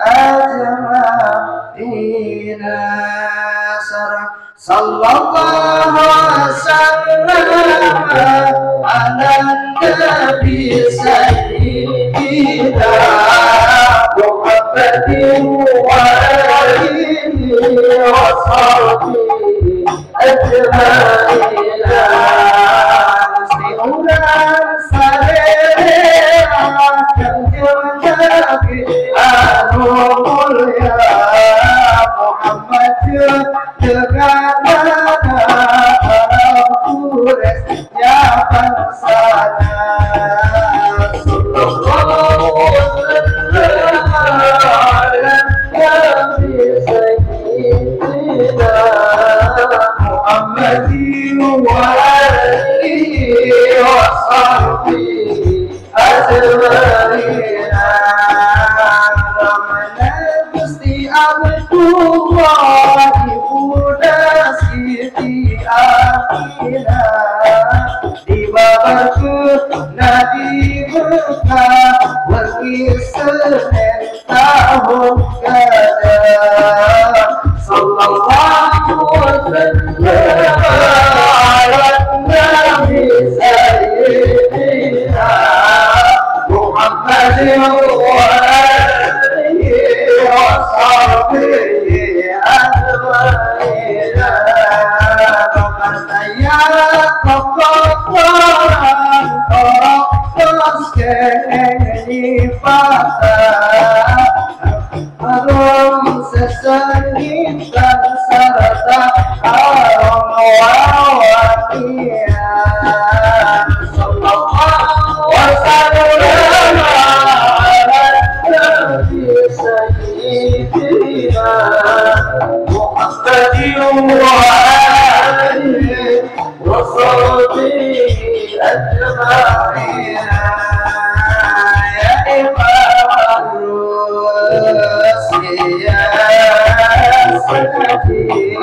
ajma'in. Sallallahu wasallam ala nabi sayyidina Muhammadin wa alihi wa sahbihi ajma'in. Siuran sarerea kanjeng Nabi anu mulya Muhammad dengan ya bangsana. Sallallahu ala nabi sayyidina Muhammadin wa alihi wa sahbihi ajma'in. Ramana Gusti Abdullah Ibunda Siti Aminah di babakeun di Mekah wengi Senin tahun kada. Sallallahu wasallam ala nabi sayyidina Muhammadin wa Pamintan serta harum wawakian. Sallallahu wasallam ala nabi sayyidina Muhammadin wa alihi wa sahbihi ajma'in. Ya imam ar-rusul ya sayyidi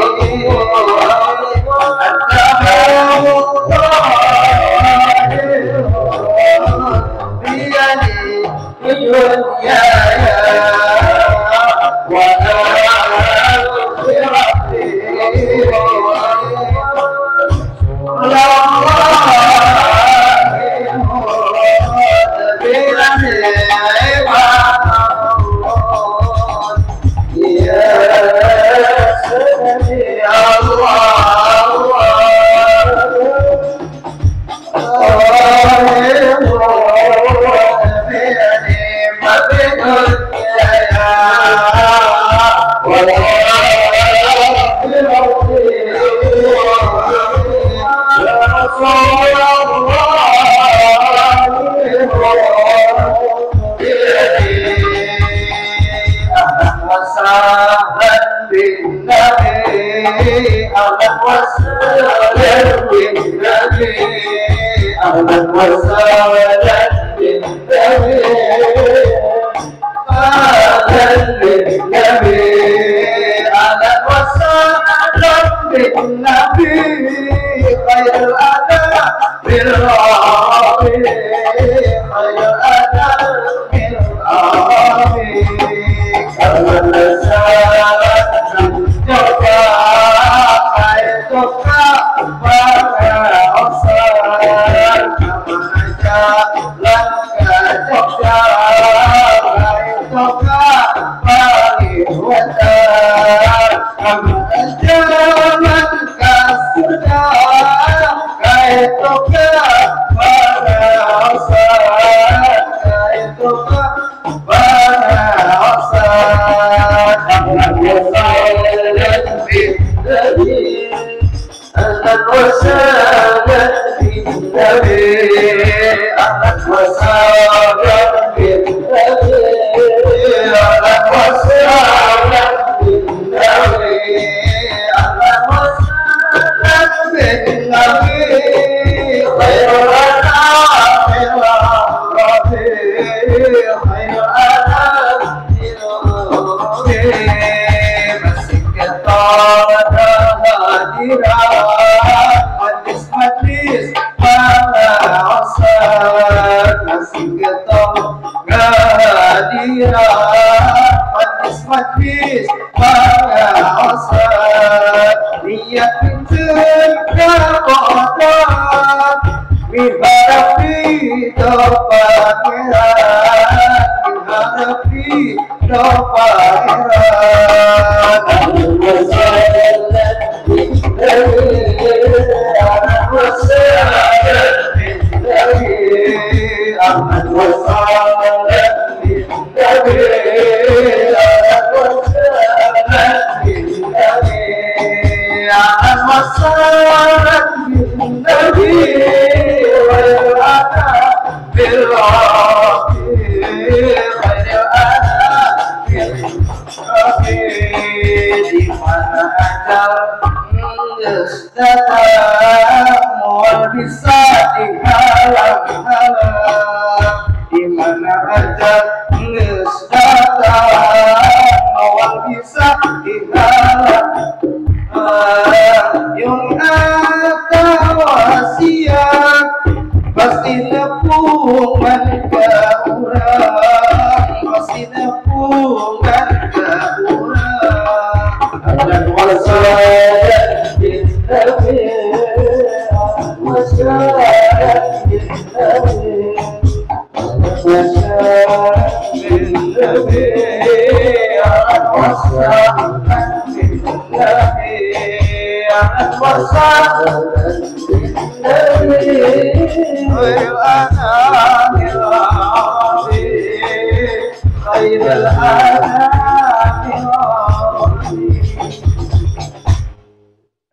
خير الأنام.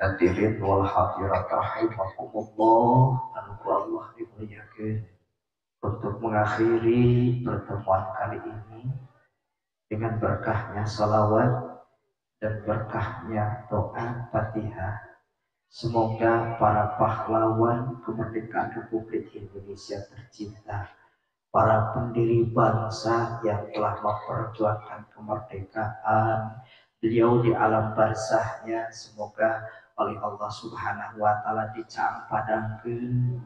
Hadirin wal hadirat rahimakumullah, anu ku Allah dimuliakeun. Untuk mengakhiri pertemuan kali ini dengan berkahnya salawat dan berkahnya doa Fatihah, semoga para pahlawan kemerdekaan Republik Indonesia tercinta, para pendiri bangsa yang telah memperjuangkan kemerdekaan, beliau di alam barzahnya semoga oleh Allah Subhanahu wa taala dicaang padangkeun,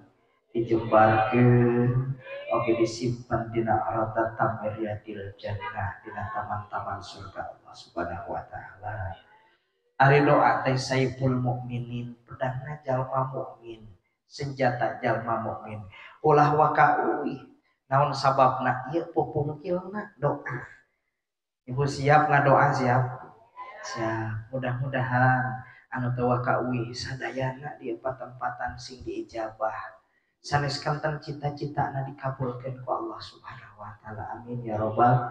dijembarkeun, oge disimpan dina arata tamriyadil jannah, dina taman-taman surga Allah Subhanahu wa taala. Ari doa teh saiful mukminin, pedangna jalma mukmin, senjata jalma mukmin. Ulah waka uih, naon sababna ieu pupungkilna doa. Ibu siap ngadoa siap? Siap. Mudah-mudahan anu teu waka uih sadayana di tempatan sing diijabah. Sanes kanten cita-citana dikabulkeun ku Allah Subhanahu wa taala. Amin ya rabbal.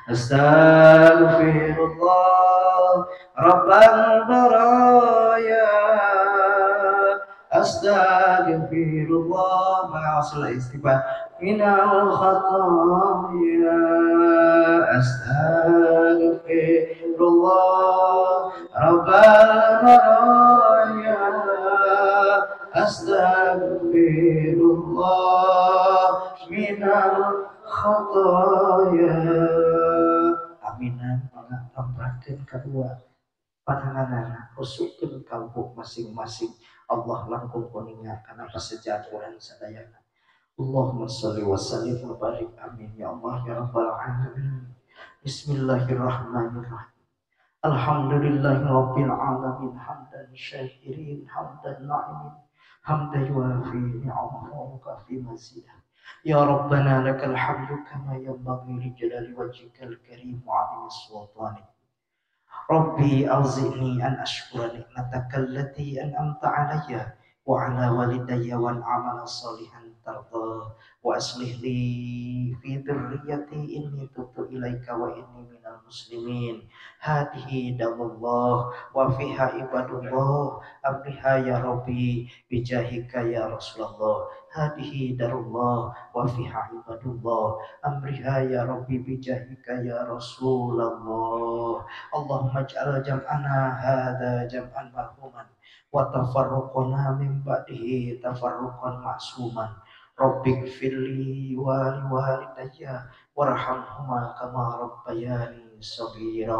Astaghfirullah rabbal baraya, astaghfirullah ma'asul istighfar minal khataya, astaghfirullah rabbal baraya, astaghfirullah minal khataya. Aminan mangga tamprakeun kadua pananganana, usupkeun kalbu masing-masing. Allah langkung kuninga kana pasejat urang sadayana. Allahumma sholli wa sallim wa barik. Amin ya Allah ya rabbal alamin. Bismillahirrahmanirrahim. Alhamdulillahi rabbil alamin, hamdan syakirin, hamdan na'imin, hamdan yuafi ni'amahu wa yukafi mazidah. Ya Rabbana lakal hamdu kama yanbaghi li jalali wajhikal karim wa 'azimi sultanik. Rabbi auzi'ni an ashkura ni'mataka allati an'amta 'alayya wa 'ala walidayya wal 'amala salihan tarda wa aslih li fi dhurriyyati inni tubtu ilaika wa inni minal muslimin. Hadihi darullah wa fiha ibadullah, amriha ya Rabbi bijahika ya Rasulullah. Hadihi darullah wa fiha ibadullah, amriha ya Rabbi bijahika ya Rasulullah. Allahumma ij'al jam'ana hadha jam'an marhuman wa tafarruqana min ba'dihi tafarruqan ma'suman. Rabbighfirli wa liwalidayya warhamhuma kama rabbayani saghira.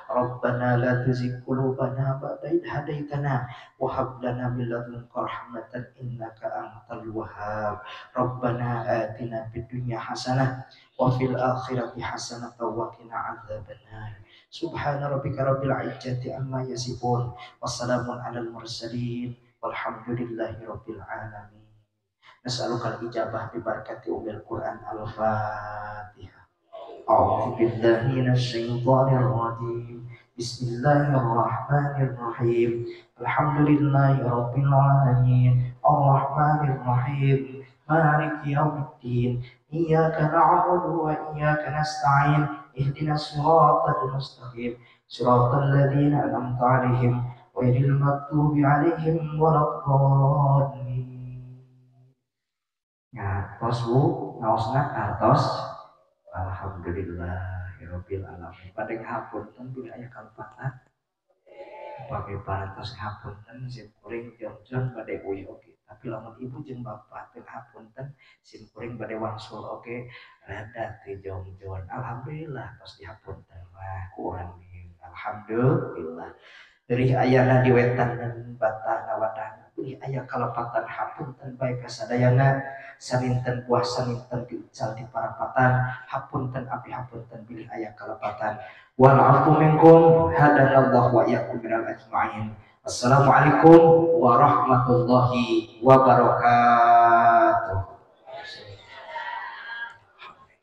Rabbana la tuzigh qulubana ba'da idh hadaitana wa hab lana min ladunka rahmatan innaka antal wahhab. Rabbana atina fid dunya hasanah wa fil akhirati hasanah wa qina adzabannar. Subhana rabbika rabbil izzati amma yasifun wassalamun alal mursalin walhamdulillahi rabbil alamin. Nas'alukal ijabah bi barakati umil Quran. Al-Fatihah. A'udzu billahi minasyaitonir rajim. Bismillahirrahmanirrahim. Alhamdulillahi rabbil alamin. Arrahmanir rahim. Maliki yaumiddin. Iyyaka na'budu wa iyyaka nasta'in. Ihdinas siratal mustaqim. Siratal ladzina an'amta 'alaihim ghairil maghdubi 'alaihim waladdallin. Ngartos bu, ngaosna ngartos. Alhamdulillahirabbil alamin. Pada ngapunten bilih aya kalepatan. Upami parantos ngapunten sim kuring jongjon bade uih oge. Tapi lamun ibu jeung bapak teu ngapunten sim kuring bade wangsul oge rada teu jongjon. Alhamdulillah tos dihapunten mah ku urang dieu. Alhamdulillah. Dari ayana di wetan dan batana wadahna bilih aya kalepatan hapunten bae ka sadayana. Saninten buah saninten diucal di parapatan hapunten abdi hapunten bilih aya kalepatan. Wal afu minkum hadanallahu wa iyyakum minal ajmain. Assalamualaikum warahmatullahi wabarakatuh.